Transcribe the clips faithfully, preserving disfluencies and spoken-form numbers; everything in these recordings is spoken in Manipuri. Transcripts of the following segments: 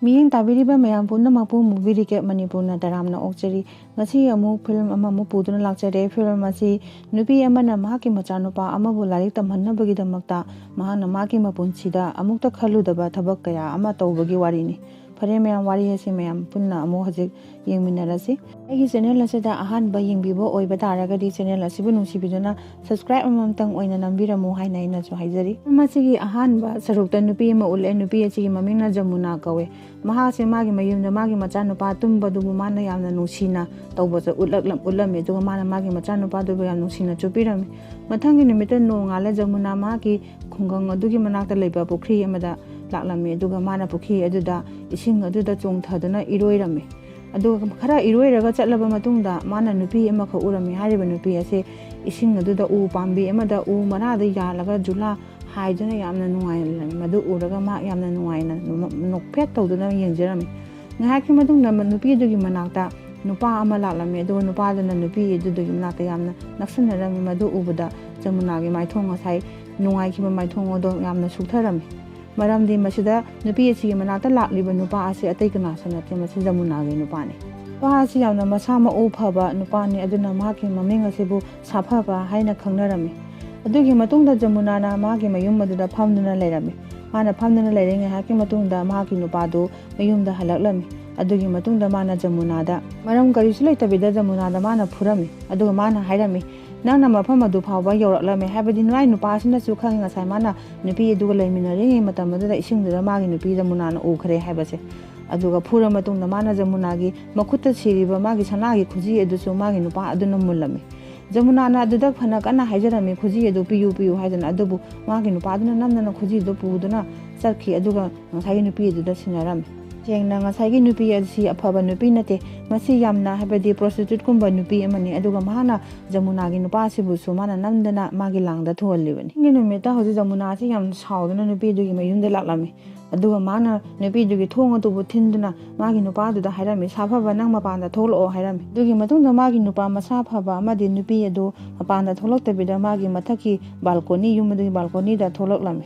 ꯃꯤꯠꯌꯦꯡ ꯇꯥꯕꯤꯔꯤꯕ ꯃꯌꯥꯝ ꯄꯨꯝꯅꯃꯛꯄꯨ movie recap ꯃꯅꯤꯄꯨꯔꯅ ꯇꯔꯥꯝꯅ ꯑꯣꯛꯆꯔꯤ꯫ ꯉꯁꯤ ꯑꯃꯨꯛ film ꯑꯃꯃꯨꯛ ꯄꯨꯗꯨꯅ ꯂꯥꯛꯆꯔꯦ꯫ Film ꯑꯁꯤ ꯅꯨꯄꯤ ꯑꯃꯅ ꯃꯍꯥꯛꯀꯤ ꯃꯆꯥꯅꯨꯄꯥ ꯑꯃꯕꯨ ꯂꯥꯏꯔꯤꯛ ꯇꯝꯍꯟꯅꯕꯒꯤꯗꯃꯛꯇ ꯃꯍꯥꯛꯅ ꯃꯍꯥꯛꯀꯤ ꯃꯄꯨꯟꯁꯤꯗ ꯑꯃꯨꯛꯇ ꯈꯜꯂꯨꯗꯕ ꯊꯕꯛ ꯀꯌꯥ ꯑꯃ ꯇꯧꯕꯒꯤ ꯋꯥꯔꯤꯅꯤ꯫ ꯐꯔꯦ ꯃꯌꯥꯝ, ꯋꯥꯔꯤ ꯑꯁꯤ ꯃꯌꯥꯝ ꯄꯨꯟꯅ ꯑꯃꯨꯛ ꯍꯧꯖꯤꯛ ꯌꯦꯡꯃꯤꯟꯅꯔꯁꯤ꯫ ꯑꯩꯒꯤ channel ꯑꯁꯤꯗ ꯑꯍꯥꯟꯕ ꯌꯦꯡꯕꯤꯕ ꯑꯣꯏꯕ ꯇꯥꯔꯒꯗꯤ channel ꯑꯁꯤꯕꯨ ꯅꯨꯡꯁꯤꯕꯤꯗꯨꯅ subscribe ꯑꯃꯃꯝꯇꯪ ꯑꯣꯏꯅ ꯅꯝꯕꯤꯔꯝꯃꯨ ꯍꯥꯏꯅ ꯑꯩꯅꯁꯨ ꯍꯥꯏꯖꯔꯤ꯫ Film ꯑꯁꯤꯒꯤ ꯑꯍꯥꯟꯕ ꯁꯔꯨꯛꯇ ꯅꯨꯄꯤ ꯑꯃ ꯎꯠꯂꯦ꯫ ꯅꯨꯄꯤ ꯑꯁꯤꯒꯤ ꯃꯃꯤꯡꯅ ꯖꯃꯨꯅꯥ ꯀꯧꯋꯦ꯫ ꯃꯍꯥꯛꯁꯦ ꯃꯥꯒꯤ ꯃꯌꯨꯝꯗ ꯃꯥꯒꯤ ꯃꯆꯥꯅꯨꯄꯥ ꯇꯨꯝꯕꯗꯨꯕꯨ ꯃꯥꯅ ꯌꯥꯝꯅ ꯅꯨꯡꯁꯤꯅ ꯇꯧꯕꯁꯦ ꯎꯠꯂꯛꯂꯝ-, ꯎꯠꯂꯝꯃꯤ꯫ ꯑꯗꯨꯒ ꯃꯥꯅ ꯃꯥꯒꯤ ꯃꯆꯥꯅꯨꯄꯥꯗꯨꯕꯨ ꯌꯥꯝ ꯅꯨꯡꯁꯤꯅ ꯆꯨꯞꯄꯤꯔꯝꯃꯤ꯫ ꯃꯊꯪꯒꯤ ꯅꯨꯃꯤꯠꯇ ꯅꯣꯡꯉꯥꯜꯂ ꯖꯃꯨꯅꯥ ꯃꯍꯥꯛꯀꯤ ꯈꯨꯡꯒꯪ ꯑꯗꯨꯒꯤ ꯃꯅꯥꯛꯇ ꯂꯩꯕ ꯄꯨꯈ꯭ꯔꯤ ꯑꯃꯗ ꯂꯥꯛꯂꯝꯃꯤ꯫ ꯑꯗꯨꯒ ꯃꯥꯅ ꯄꯨꯈ꯭ꯔꯤ ꯑꯗꯨꯗ ꯏꯁꯤꯡ ꯑꯗꯨꯗ ꯆꯣꯡꯊꯗꯨꯅ ꯏꯔꯣꯏꯔꯝꯃꯤ꯫ ꯑꯗꯨꯒ ꯈꯔ ꯏꯔꯣꯏꯔꯒ ꯆꯠꯂꯕ ꯃꯇꯨꯡꯗ ꯃꯥꯅ ꯅꯨꯄꯤ ꯑꯃꯈꯛ ꯎꯔꯝꯃꯤ꯫ ꯍꯥꯏꯔꯤꯕ ꯅꯨꯄꯤ ꯑꯁꯤ ꯏꯁꯤꯡ ꯑꯗꯨꯗ ꯎ ꯄꯥꯝꯕꯤ ꯑꯃꯗ ꯎ ꯃꯔꯥꯗ ꯌꯥꯜꯂꯒ ꯖꯨꯂꯥ ꯍꯥꯏꯗꯨꯅ ꯌꯥꯝꯅ ꯅꯨꯡꯉꯥꯏꯅ ꯂꯩꯔꯝꯃꯤ꯫ ꯃꯗꯨ ꯎꯔꯒ ꯃꯥ ꯌꯥꯝꯅ ꯅꯨꯡꯉꯥꯏꯅ ꯅꯣꯛ-, ꯅꯣꯛꯐꯦꯠ ꯇꯧꯗꯨꯅ ꯌꯦꯡꯖꯔꯝꯃꯤ꯫ ꯉꯥꯏꯍꯥꯛꯀꯤ ꯃꯇꯨꯡꯗ ꯃ-, ꯅꯨꯄꯤ ꯑꯗꯨꯒꯤ ꯃꯅꯥꯛꯇ ꯅꯨꯄꯥ ꯑꯃ ꯂꯥꯛꯂꯝꯃꯤ꯫ ꯑꯗꯨꯒ ꯅꯨꯄꯥꯗꯨꯅ ꯅꯨꯄꯤ ꯑꯗꯨꯗꯨꯒꯤ ꯃꯅꯥꯛꯇ ꯌꯥꯝꯅ ꯅꯛꯁꯤꯟꯅꯔꯝꯃꯤ꯫ ꯃꯗꯨ ꯎꯕꯗ ꯖꯃꯨꯅꯥꯒꯤ ꯃꯥꯏꯊꯣꯡ, ꯉꯁꯥꯏ ꯅꯨꯡꯉꯥꯏꯈꯤꯕ ꯃꯥꯏꯊꯣꯡ ꯑꯗꯣ ꯌꯥꯝꯅ ꯁꯨꯛꯊꯔꯝꯃꯤ꯫ ꯃꯔꯝꯗꯤ ꯃꯁꯤꯗ ꯅꯨꯄꯤ ꯑꯁꯤꯒꯤ ꯃꯅꯥꯛꯇ ꯂꯥꯛꯂꯤꯕ ꯅꯨꯄꯥ ꯑꯁꯤ ꯑꯇꯩ ꯀꯅꯥꯁꯨ ꯅꯠꯇꯦ, ꯃꯁꯤ ꯖꯃꯨꯅꯥꯒꯤ ꯅꯨꯄꯥꯅꯤ꯫ ꯅꯨꯄꯥ ꯑꯁꯤ ꯌꯥꯝꯅ ꯃꯁꯥ ꯃꯎ ꯐꯕ ꯅꯨꯄꯥꯅꯤ, ꯑꯗꯨꯅ ꯃꯍꯥꯛꯀꯤ ꯃꯃꯤꯡ ꯑꯁꯤꯕꯨ ꯁꯥꯐꯕ ꯍꯥꯏꯅ ꯈꯪꯅꯔꯝꯃꯤ꯫ ꯑꯗꯨꯒꯤ ꯃꯇꯨꯡꯗ ꯖꯃꯨꯅꯥꯅ ꯃꯥꯒꯤ ꯃꯌꯨꯝ ꯑꯗꯨꯗ ꯐꯝꯗꯨꯅ ꯂꯩꯔꯝꯃꯤ꯫ ꯃꯥꯅ ꯐꯝꯗꯨꯅ ꯂꯩꯔꯦ, ꯉꯥꯏꯍꯥꯛꯀꯤ ꯃꯇꯨꯡꯗ ꯃꯍꯥꯛꯀꯤ ꯅꯨꯄꯥꯗꯨ ꯃꯌꯨꯝꯗ ꯍꯜꯂꯛꯂꯝꯃꯤ꯫ ꯑꯗꯨꯒꯤ ꯃꯇꯨꯡꯗ ꯃꯥꯅ ꯖꯃꯨꯅꯥꯗ ꯃꯔꯝ ꯀꯔꯤꯁꯨ ꯂꯩꯇꯕꯤꯗ ꯖꯃꯨꯅꯥꯗ ꯃꯥꯅ ꯐꯨꯔꯝꯃꯤ꯫ ꯑꯗꯨꯒ ꯃꯥꯅ ꯍꯥꯏꯔꯝꯃꯤ, "ꯅꯪꯅ ꯃꯐꯝ ꯑꯗꯨ ꯐꯥꯎꯕ ꯌꯧꯔꯛꯂꯝꯃꯦ, ꯍꯥꯏꯕꯗꯤ ꯅꯣꯏ ꯅꯨꯄꯥꯁꯤꯅꯁꯨ ꯈꯪꯉꯤ ꯉꯁꯥꯏ ꯃꯥꯅ ꯅꯨꯄꯤ ꯑꯗꯨꯒ ꯂꯩꯃꯤꯟꯅꯔꯤꯉꯩ ꯃꯇꯝ ꯑꯗꯨꯗ ꯏꯁꯤꯡꯗꯨꯗ ꯃꯥꯒꯤ ꯅꯨꯄꯤ ꯖꯃꯨꯅꯥꯅ ꯎꯈ꯭ꯔꯦ ꯍꯥꯏꯕꯁꯦ꯫ ꯑꯗꯨꯒ ꯐꯨꯔ ꯃꯇꯨꯡꯗ ꯃꯥꯅ ꯖꯃꯨꯅꯥꯒꯤ ꯃꯈꯨꯠꯇ ꯁꯤꯔꯤꯕ ꯃꯥꯒꯤ ꯁꯅꯥꯒꯤ ꯈꯨꯖꯤ ꯑꯗꯨꯁꯨ ꯃꯥꯒꯤ ꯅꯨꯄꯥ ꯑꯗꯨꯅ ꯃꯨꯜꯂꯝꯃꯤ꯫ ꯖꯃꯨꯅꯥꯅ ꯑꯗꯨꯗ ꯐꯅ ꯀꯟꯅ ꯍꯥꯏꯖꯔꯝꯃꯤ, ꯈꯨꯖꯤ ꯑꯗꯨ ꯄꯤꯌꯨ, ꯄꯤꯌꯨ ꯍꯥꯏꯗꯅ, ꯑꯗꯨꯕꯨ ꯃꯥꯒꯤ ꯅꯨꯄꯥꯗꯨꯅ ꯅꯝꯗꯅ ꯈꯨꯖꯤꯗꯨ ꯄꯨꯗꯨꯅ ꯆꯠꯈꯤ꯫ ꯑꯗꯨꯒ ꯉꯁꯥꯏꯒꯤ ꯅꯨꯄꯤ ꯑꯗꯨꯗ ꯁꯤꯟꯅꯔꯝꯃꯤ꯫ ꯁꯦꯡꯅ ꯉꯁꯥꯏꯒꯤ ꯅꯨꯄꯤ ꯑꯁꯤ ꯑꯐꯕ ꯅꯨꯄꯤ ꯅꯠꯇꯦ꯫ ꯃꯁꯤ ꯌꯥꯝꯅ, ꯍꯥꯏꯕꯗꯤ prostitute ꯀꯨꯝꯕ ꯅꯨꯄꯤ ꯑꯃꯅꯤ꯫ ꯑꯗꯨꯒ ꯃꯍꯥꯛꯅ ꯖꯃꯨꯅꯥꯒꯤ ꯅꯨꯄꯥ ꯑꯁꯤꯕꯨꯁꯨ ꯃꯥꯅ ꯅꯝꯗꯅ ꯃꯥꯒꯤ ꯂꯥꯡꯗ ꯊꯨꯍꯜꯂꯤꯕꯅꯤ꯫ ꯅꯨꯃꯤꯠꯇ ꯍꯧꯖꯤꯛ ꯖꯃꯨꯅꯥ ꯑꯁꯤ ꯌꯥꯝ ꯁꯥꯎꯗꯨꯅ ꯅꯨꯄꯤ ꯑꯗꯨꯒꯤ ꯃꯌꯨꯝꯗ ꯂꯥꯛꯂꯝꯃꯤ꯫ ꯑꯗꯨꯒ ꯃꯥꯅ ꯅꯨꯄꯤꯗꯨꯒꯤ ꯊꯣꯡ ꯑꯗꯨꯕꯨ ꯊꯤꯟꯗꯨꯅ ꯃꯥꯒꯤ ꯅꯨꯄꯥꯗꯨꯗ ꯍꯥꯏꯔꯝꯃꯤ, "ꯁꯥꯐꯕ, ꯅꯪ ꯃꯄꯥꯟꯗ ꯊꯣꯛꯂꯛꯑꯣ" ꯍꯥꯏꯔꯝꯃꯤ꯫ ꯑꯗꯨꯒꯤ ꯃꯇꯨꯡꯗ ꯃꯥꯒꯤ ꯅꯨꯄꯥ ꯃꯁꯥ ꯐꯕ ꯑꯃꯗꯤ ꯅꯨꯄꯤ ꯑꯗꯨ ꯃꯄꯥꯟꯗ ꯊꯣꯛꯂꯛꯇꯕꯤꯗ ꯃꯥꯒꯤ ꯃꯊꯛꯀꯤ ꯕꯥꯜꯀꯣꯅꯤ, ꯌꯨꯝ ꯑꯗꯨꯒꯤ ꯕꯥꯜꯀꯣꯅꯤꯗ ꯊꯣꯛꯂꯛꯂꯝꯃꯤ꯫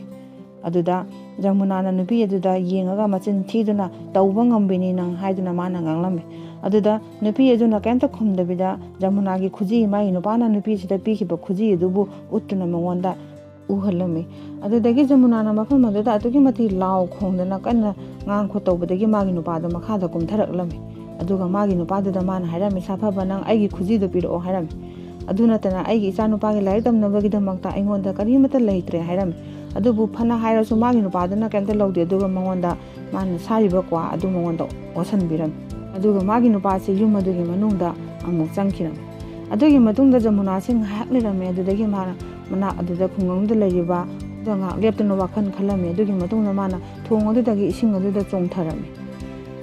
ꯑꯗꯨꯗ ꯖꯃꯨꯅꯥꯅ ꯅꯨꯄꯤ ꯑꯗꯨꯗ ꯌꯦꯡꯉꯒ, "ꯃꯆꯤꯟ ꯊꯤꯗꯨꯅ ꯇꯧꯕ ꯉꯝꯕꯤꯅꯤ ꯅꯪ" ꯍꯥꯏꯗꯨꯅ ꯃꯥꯅ ꯉꯥꯡꯂꯝꯃꯤ꯫ ꯑꯗꯨꯗ ꯅꯨꯄꯤ ꯑꯗꯨꯅ ꯀꯩꯝꯇ ꯈꯨꯝꯗꯕꯤꯗ ꯖꯃꯨꯅꯥꯒꯤ ꯈꯨꯖꯤ, ꯃꯥꯒꯤ ꯅꯨꯄꯥꯅ ꯅꯨꯄꯤꯁꯤꯗ ꯄꯤꯈꯤꯕ ꯈꯨꯖꯤ ꯑꯗꯨꯕꯨ ꯎꯠꯇꯨꯅ ꯃꯉꯣꯟꯗ ꯎꯍꯜꯂꯝꯃꯤ꯫ ꯑꯗꯨꯗꯒꯤ ꯖꯃꯨꯅꯥꯅ ꯃꯐꯝ ꯑꯗꯨꯗ ꯑꯗꯨꯛꯀꯤ ꯃꯇꯤꯛ ꯂꯥꯎ ꯈꯣꯡꯗꯅ ꯀꯟꯅ ꯉꯥꯡ ꯈꯣꯠꯇꯧꯕꯗꯒꯤ ꯃꯥꯒꯤ ꯅꯨꯄꯥꯗꯣ ꯃꯈꯥꯗ ꯀꯨꯝꯊꯔꯛꯂꯝꯃꯤ꯫ ꯑꯗꯨꯒ ꯃꯥꯒꯤ ꯅꯨꯄꯥꯗꯨꯗ ꯃꯥꯅ ꯍꯥꯏꯔꯝꯃꯤ, "ꯁꯥꯐꯕ, ꯅꯪ ꯑꯩꯒꯤ ꯈꯨꯖꯤꯗꯨ ꯄꯤꯔꯛꯑꯣ" ꯍꯥꯏꯔꯝꯃꯤ꯫ "ꯑꯗꯨ ꯅꯠꯇꯅ ꯑꯩꯒꯤ ꯏꯆꯥꯅꯨꯄꯥꯒꯤ ꯂꯥꯏꯔꯤꯛ ꯇꯝꯅꯕꯒꯤꯗꯃꯛꯇ ꯑꯩꯉꯣꯟꯗ ꯀꯔꯤꯃꯠꯇ ꯂꯩꯇ꯭ꯔꯦ" ꯍꯥꯏꯔꯝꯃꯤ꯫ ꯑꯗꯨꯕꯨ ꯐꯅ ꯍꯥꯏꯔꯁꯨ ꯃꯥꯒꯤ ꯅꯨꯄꯥꯗꯨꯅ ꯀꯩꯝꯇ ꯂꯧꯗꯦ, ꯑꯗꯨꯒ ꯃꯉꯣꯟꯗ ꯃꯥꯅ ꯁꯥꯔꯤꯕ ꯀ꯭ꯋꯥ ꯑꯗꯨ ꯃꯉꯣꯟꯗ ꯑꯣꯠꯁꯤꯟꯕꯤꯔꯝꯃꯤ꯫ ꯑꯗꯨꯒ ꯃꯥꯒꯤ ꯅꯨꯄꯥꯁꯤ ꯌꯨꯝ ꯑꯗꯨꯒꯤ ꯃꯅꯨꯡꯗ ꯑꯃꯨꯛ ꯆꯪꯈꯤꯔꯝꯃꯤ꯫ ꯑꯗꯨꯒꯤ ꯃꯇꯨꯡꯗ ꯖꯃꯨꯅꯥꯁꯤ ꯉꯥꯏꯍꯥꯛ ꯂꯩꯔꯝꯃꯤ꯫ ꯑꯗꯨꯗꯒꯤ ꯃꯥꯅ ꯃꯅꯥꯛ ꯑꯗꯨꯗ ꯈꯨꯡꯒꯪꯗꯨꯗ ꯂꯩꯔꯤꯕ ꯑꯗꯨꯗ ꯉꯥꯏꯍꯥꯛ ꯂꯦꯞꯇꯨꯅ ꯋꯥꯈꯜ ꯈꯜꯂꯝꯃꯤ꯫ ꯑꯗꯨꯒꯤ ꯃꯇꯨꯡꯗ ꯃꯥꯅ ꯊꯣꯡ ꯑꯗꯨꯗꯒꯤ ꯏꯁꯤꯡ ꯑꯗꯨꯗ ꯆꯣꯡꯊꯔꯝꯃꯤ꯫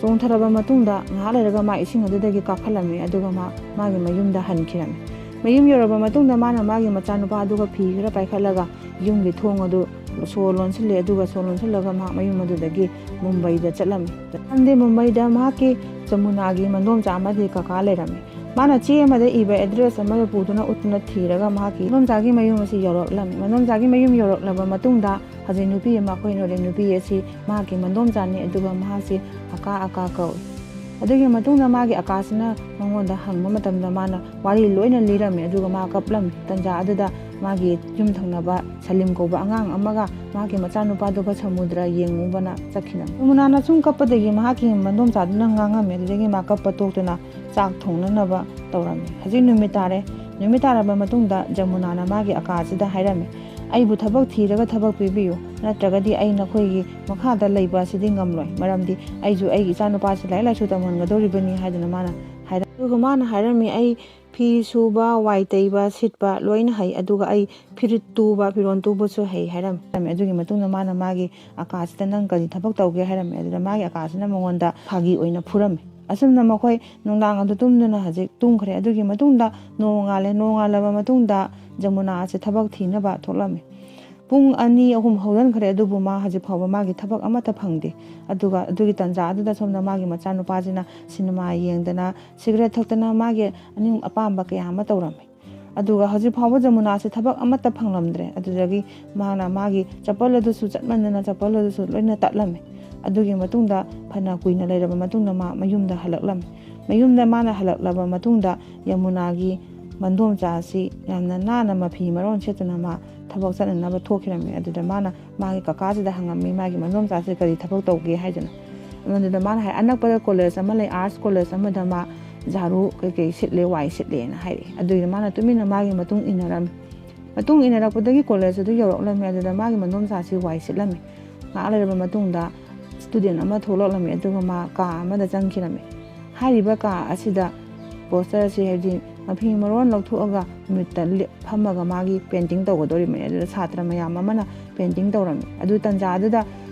ꯆꯣꯡꯊꯔꯕ ꯃꯇꯨꯡꯗ ꯉꯥꯏꯍꯥꯛ ꯂꯩꯔꯒ ꯃꯥ ꯏꯁꯤꯡ ꯑꯗꯨꯗꯒꯤ ꯀꯥꯈꯠꯂꯝꯃꯤ, ꯑꯗꯨꯒ ꯃꯥ ꯃꯥꯒꯤ ꯃꯌꯨꯝꯗ ꯍꯟꯈꯤꯔꯝꯃꯤ꯫ ꯃꯌꯨꯝ ꯌꯧꯔꯕ ꯃꯇꯨꯡꯗ ꯃꯥꯅ ꯃꯥꯒꯤ ꯃꯆꯥꯅꯨꯄꯥ ꯑꯗꯨꯒ ꯐꯤ ꯈꯔ ꯄꯥꯏꯈꯠꯂꯒ ꯌꯨꯝꯒꯤ ꯊꯣꯡ ꯑꯗꯨ ꯁꯣ ꯂꯣꯟꯁꯤꯜꯂꯦ, ꯑꯗꯨꯒ ꯁꯣ ꯂꯣꯟꯁꯤꯜꯂꯒ ꯃꯍꯥꯛ ꯃꯌꯨꯝ ꯑꯗꯨꯗꯒꯤ ꯃꯨꯝꯕꯩꯗ ꯆꯠꯂꯝꯃꯤ꯫ ꯆꯠꯂꯝꯗꯦ, ꯃꯨꯝꯕꯩꯗ ꯃꯍꯥꯛꯀꯤ ꯖꯃꯨꯅꯥꯒꯤ ꯃꯗꯣꯝꯆꯥ ꯑꯃꯗꯤ ꯀꯀꯥ ꯂꯩꯔꯝꯃꯤ꯫ ꯃꯥꯅ ꯆꯦ ꯑꯃꯗ ꯏꯕ ꯑꯦꯗ꯭ꯔꯦꯁ ꯑꯃꯗ ꯄꯨꯗꯨꯅ ꯎꯠꯇꯨꯅ ꯊꯤꯔꯒ ꯃꯍꯥꯛꯀꯤ ꯃꯗꯣꯝꯆꯥꯒꯤ ꯃꯌꯨꯝ ꯑꯁꯤ ꯌꯧꯔꯛꯂꯝꯃꯤ꯫ ꯃꯗꯣꯝꯆꯥꯒꯤ ꯃꯌꯨꯝ ꯌꯧꯔꯛꯂꯕ ꯃꯇꯨꯡꯗ ꯍꯧꯖꯤꯛ ꯅꯨꯄꯤ ꯑꯃ ꯑꯩꯈꯣꯏꯅ ꯎꯔꯦ, ꯅꯨꯄꯤ ꯑꯁꯤ ꯃꯍꯥꯛꯀꯤ ꯃꯗꯣꯝꯆꯥꯅꯤ, ꯑꯗꯨꯒ ꯃꯍꯥꯛꯁꯤ ꯑꯀꯥ ꯑꯀꯥ ꯀꯧꯏ꯫ ꯑꯗꯨꯒꯤ ꯃꯇꯨꯡꯗ ꯃꯥꯒꯤ ꯑꯀꯥꯁꯤꯅ ꯃꯉꯣꯟꯗ ꯍꯪꯕ ꯃꯇꯝꯗ ꯃꯥꯅ ꯋꯥꯔꯤ ꯂꯣꯏꯅ ꯂꯤꯔꯝꯃꯤ, ꯑꯗꯨꯒ ꯃꯥ ꯀꯞꯂꯝꯃꯤ꯫ ꯇꯟꯖꯥ ꯑꯗꯨꯗ ꯃꯥꯒꯤ ꯌꯨꯝ ꯊꯪꯅꯕ ꯁꯂꯤꯝ ꯀꯧꯕ ꯑꯉꯥꯡ ꯑꯃꯒ ꯃꯍꯥꯛꯀꯤ ꯃꯆꯥꯅꯨꯄꯥꯗꯨꯒ ꯁꯃꯨꯗ꯭ꯔ ꯌꯦꯡꯉꯨꯕꯅ ꯆꯠꯈꯤꯅ ꯖꯃꯨꯅꯥꯅ ꯁꯨꯝ ꯀꯞꯄꯗꯒꯤ ꯃꯍꯥꯛꯀꯤ ꯃꯗꯣꯝꯆꯥꯗꯨꯅ ꯉꯥꯡꯉꯝꯃꯤ꯫ ꯑꯗꯨꯗꯒꯤ ꯃꯥ ꯀꯞꯄ ꯇꯣꯛꯇꯨꯅ ꯆꯥꯛ ꯊꯣꯡꯅꯅꯕ ꯇꯧꯔꯝꯃꯤ꯫ ꯍꯧꯖꯤꯛ ꯅꯨꯃꯤꯠ ꯇꯥꯔꯦ꯫ ꯅꯨꯃꯤꯠ ꯇꯥꯔꯕ ꯃꯇꯨꯡꯗ ꯖꯃꯨꯅꯥꯅ ꯃꯥꯒꯤ ꯑꯀꯥꯁꯤꯗ ꯍꯥꯏꯔꯝꯃꯤ, "ꯑꯩꯕꯨ ꯊꯕꯛ ꯊꯤꯔꯒ ꯊꯕꯛ ꯄꯤꯕꯤꯌꯨ, ꯅꯠꯇ꯭ꯔꯒꯗꯤ ꯑꯩ ꯅꯈꯣꯏꯒꯤ ꯃꯈꯥꯗ ꯂꯩꯕ ꯑꯁꯤꯗꯤ ꯉꯝꯂꯣꯏ, ꯃꯔꯝꯗꯤ ꯑꯩꯁꯨ ꯑꯩꯒꯤ ꯏꯆꯥꯅꯨꯄꯥꯁꯤ ꯂꯥꯏꯔꯤꯛ ꯂꯥꯏꯁꯨ ꯇꯝꯍꯟꯒꯗꯧꯔꯤꯕꯅꯤ" ꯍꯥꯏꯗꯨꯅ ꯃꯥꯅ ꯍꯥꯏꯔꯝꯃꯤ꯫ ꯑꯗꯨꯒ ꯃꯥꯅ ꯍꯥꯏꯔꯝꯃꯤ, "ꯑꯩ ꯐꯤ ꯁꯨꯕ, ꯋꯥꯏ ꯇꯩꯕ, ꯁꯤꯠꯄ ꯂꯣꯏꯅ ꯍꯩ, ꯑꯗꯨꯒ ꯑꯩ ꯐꯤꯔꯤꯠ ꯇꯨꯕ, ꯐꯤꯔꯣꯜ ꯇꯨꯕꯁꯨ ꯍꯩ" ꯍꯥꯏꯔꯝꯃꯤ꯫ ꯑꯗꯨꯒꯤ ꯃꯇꯨꯡꯗ ꯃꯥꯅ ꯃꯥꯒꯤ ꯑꯀꯥꯁꯤꯗ, "ꯅꯪ ꯀꯔꯤ ꯊꯕꯛ ꯇꯧꯒꯦ?" ꯍꯥꯏꯔꯝꯃꯤ꯫ ꯑꯗꯨꯗ ꯃꯥꯒꯤ ꯑꯀꯥꯁꯤꯅ ꯃꯉꯣꯟꯗ ꯐꯥꯒꯤ ꯑꯣꯏꯅ ꯐꯨꯔꯝꯃꯤ꯫ ꯑꯁꯨꯝꯅ ꯃꯈꯣꯏ ꯅꯨꯡꯗꯥꯡ ꯑꯗꯨ ꯇꯨꯝꯗꯨꯅ ꯍꯧꯖꯤꯛ ꯇꯨꯝꯈ꯭ꯔꯦ꯫ ꯑꯗꯨꯒꯤ ꯃꯇꯨꯡꯗ ꯅꯣꯡꯉꯥꯜꯂꯦ꯫ ꯅꯣꯡꯉꯥꯜꯂꯕ ꯃꯇꯨꯡꯗ ꯖꯃꯨꯅꯥ ꯑꯁꯤ ꯊꯕꯛ ꯊꯤꯅꯕ ꯊꯣꯛꯂꯝꯃꯤ꯫ ꯄꯨꯡ ꯑꯅꯤ ꯑꯍꯨꯝ ꯍꯧꯖꯤꯟꯈ꯭ꯔꯦ, ꯑꯗꯨꯕꯨ ꯃꯥ ꯍꯧꯖꯤꯛ ꯐꯥꯎꯕ ꯃꯥꯒꯤ ꯊꯕꯛ ꯑꯃꯠꯇ ꯐꯪꯗꯦ꯫ ꯑꯗꯨꯒ ꯑꯗꯨꯒꯤ ꯇꯥꯟꯖꯥ ꯑꯗꯨꯗ ꯁꯣꯝꯗ ꯃꯥꯒꯤ ꯃꯆꯥꯅꯨꯄꯥꯁꯤꯅ ꯁꯤꯅꯦꯃꯥ ꯌꯦꯡꯗꯅ, ꯁꯤꯒꯔꯦꯠ ꯊꯛꯇꯅ, ꯃꯥꯒꯤ ꯑꯅꯤꯡ ꯑꯄꯥꯝꯕ ꯀꯌꯥ ꯑꯃ ꯇꯧꯔꯝꯃꯤ꯫ ꯑꯗꯨꯒ ꯍꯧꯖꯤꯛ ꯐꯥꯎꯕ ꯖꯃꯨꯅꯥꯁꯦ ꯊꯕꯛ ꯑꯃꯠꯇ ꯐꯪꯂꯝꯗ꯭ꯔꯦ꯫ ꯑꯗꯨꯗꯒꯤ ꯃꯥꯅ ꯃꯥꯒꯤ ꯆꯄꯜ ꯑꯗꯨꯁꯨ ꯆꯠꯃꯟꯗꯅ ꯆꯄꯜ ꯑꯗꯨꯁꯨ ꯂꯣꯏꯅ ꯇꯠꯂꯝꯃꯤ꯫ ꯑꯗꯨꯒꯤ ꯃꯇꯨꯡꯗ ꯐꯅ ꯀꯨꯏꯅ ꯂꯩꯔꯕ ꯃꯇꯨꯡꯗ ꯃꯥ ꯃꯌꯨꯝꯗ ꯍꯜꯂꯛꯂꯝꯃꯤ꯫ ꯃꯌꯨꯝꯗ ꯃꯥꯅ ꯍꯜꯂꯛꯂꯕ ꯃꯇꯨꯡꯗ ꯌꯃꯨꯅꯥꯒꯤ ꯃꯟꯗꯣꯝꯆꯥ ꯑꯁꯤ ꯌꯥꯝꯅ ꯅꯥꯟꯅ ꯃꯐꯤ ꯃꯔꯣꯟ ꯁꯦꯠꯇꯨꯅ ꯃꯥ ꯊꯕꯛ ꯆꯠꯅꯅꯕ ꯊꯣꯛꯈꯤꯔꯝꯃꯤ꯫ ꯑꯗꯨꯗ ꯃꯥꯅ ꯃꯥꯒꯤ ꯀꯀꯥꯁꯤꯗ ꯍꯪꯉꯝꯃꯤ, ꯃꯥꯒꯤ ꯃꯟꯗꯣꯝꯆꯥꯁꯦ ꯀꯔꯤ ꯊꯕꯛ ꯇꯧꯒꯦ ꯍꯥꯏꯗꯅ꯫ ꯑꯗꯨꯗ ꯃꯥꯅ ꯍꯥꯏ, "ꯑꯅꯛꯄꯗ ꯀꯣꯂꯦꯖ ꯑꯃ ꯂꯩ, ꯑꯥꯔꯠꯁ ꯀꯣꯂꯦꯖ ꯑꯃꯗ ꯃꯥ ꯖꯥꯔꯨ ꯀꯩꯀꯩ ꯁꯤꯠꯂꯦ, ꯋꯥꯏ ꯁꯤꯠꯂꯦꯅ" ꯍꯥꯏꯔꯛꯑꯦ꯫ ꯑꯗꯨꯒꯤꯗ ꯃꯥꯅ ꯇꯨꯃꯤꯟꯅ ꯃꯥꯒꯤ ꯃꯇꯨꯡ ꯏꯟꯅꯔꯝꯃꯤ꯫ ꯃꯇꯨꯡ ꯏꯟꯅꯔꯛꯄꯗꯒꯤ ꯀꯣꯂꯦꯖ ꯑꯗꯨ ꯌꯧꯔꯛꯂꯝꯃꯤ꯫ ꯑꯗꯨꯗ ꯃꯥꯒꯤ ꯃꯟꯗꯣꯝꯆꯥꯁꯤ ꯋꯥꯏ ꯁꯤꯠꯂꯝꯃꯤ꯫ ꯉꯥꯏꯍꯥꯛ ꯂꯩꯔꯕ ꯃꯇꯨꯡꯗ ꯁ꯭ꯇꯨꯗꯦꯟ ꯑꯃ ꯊꯣꯛꯂꯛꯂꯝꯃꯤ, ꯑꯗꯨꯒ ꯃꯥ ꯀꯥ ꯑꯃꯗ ꯆꯪꯈꯤꯔꯝꯃꯤ꯫ ꯍꯥꯏꯔꯤꯕ ꯀꯥ ꯑꯁꯤꯗ ꯄꯣꯁꯇꯔ ꯑꯁꯤ, ꯍꯥꯏꯕꯗꯤ ꯃꯐꯤ ꯃꯔꯣꯟ ꯂꯧꯊꯣꯛꯑꯒ ꯅꯨꯃꯤꯠꯇ ꯂꯦꯞ-, ꯐꯝꯃꯒ ꯃꯥꯒꯤ ꯄꯦꯟꯇꯤꯡ ꯇꯧꯒꯗꯧꯔꯤꯕꯅꯤ꯫ ꯑꯗꯨꯗ ꯁꯥꯇ꯭ꯔ ꯃꯌꯥꯝ ꯑꯃꯅ ꯄꯦꯟꯇꯤꯡ ꯇꯧꯔꯝꯃꯤ꯫ ꯑꯗꯨ ꯇꯟꯖꯥ ꯑꯗꯨꯗ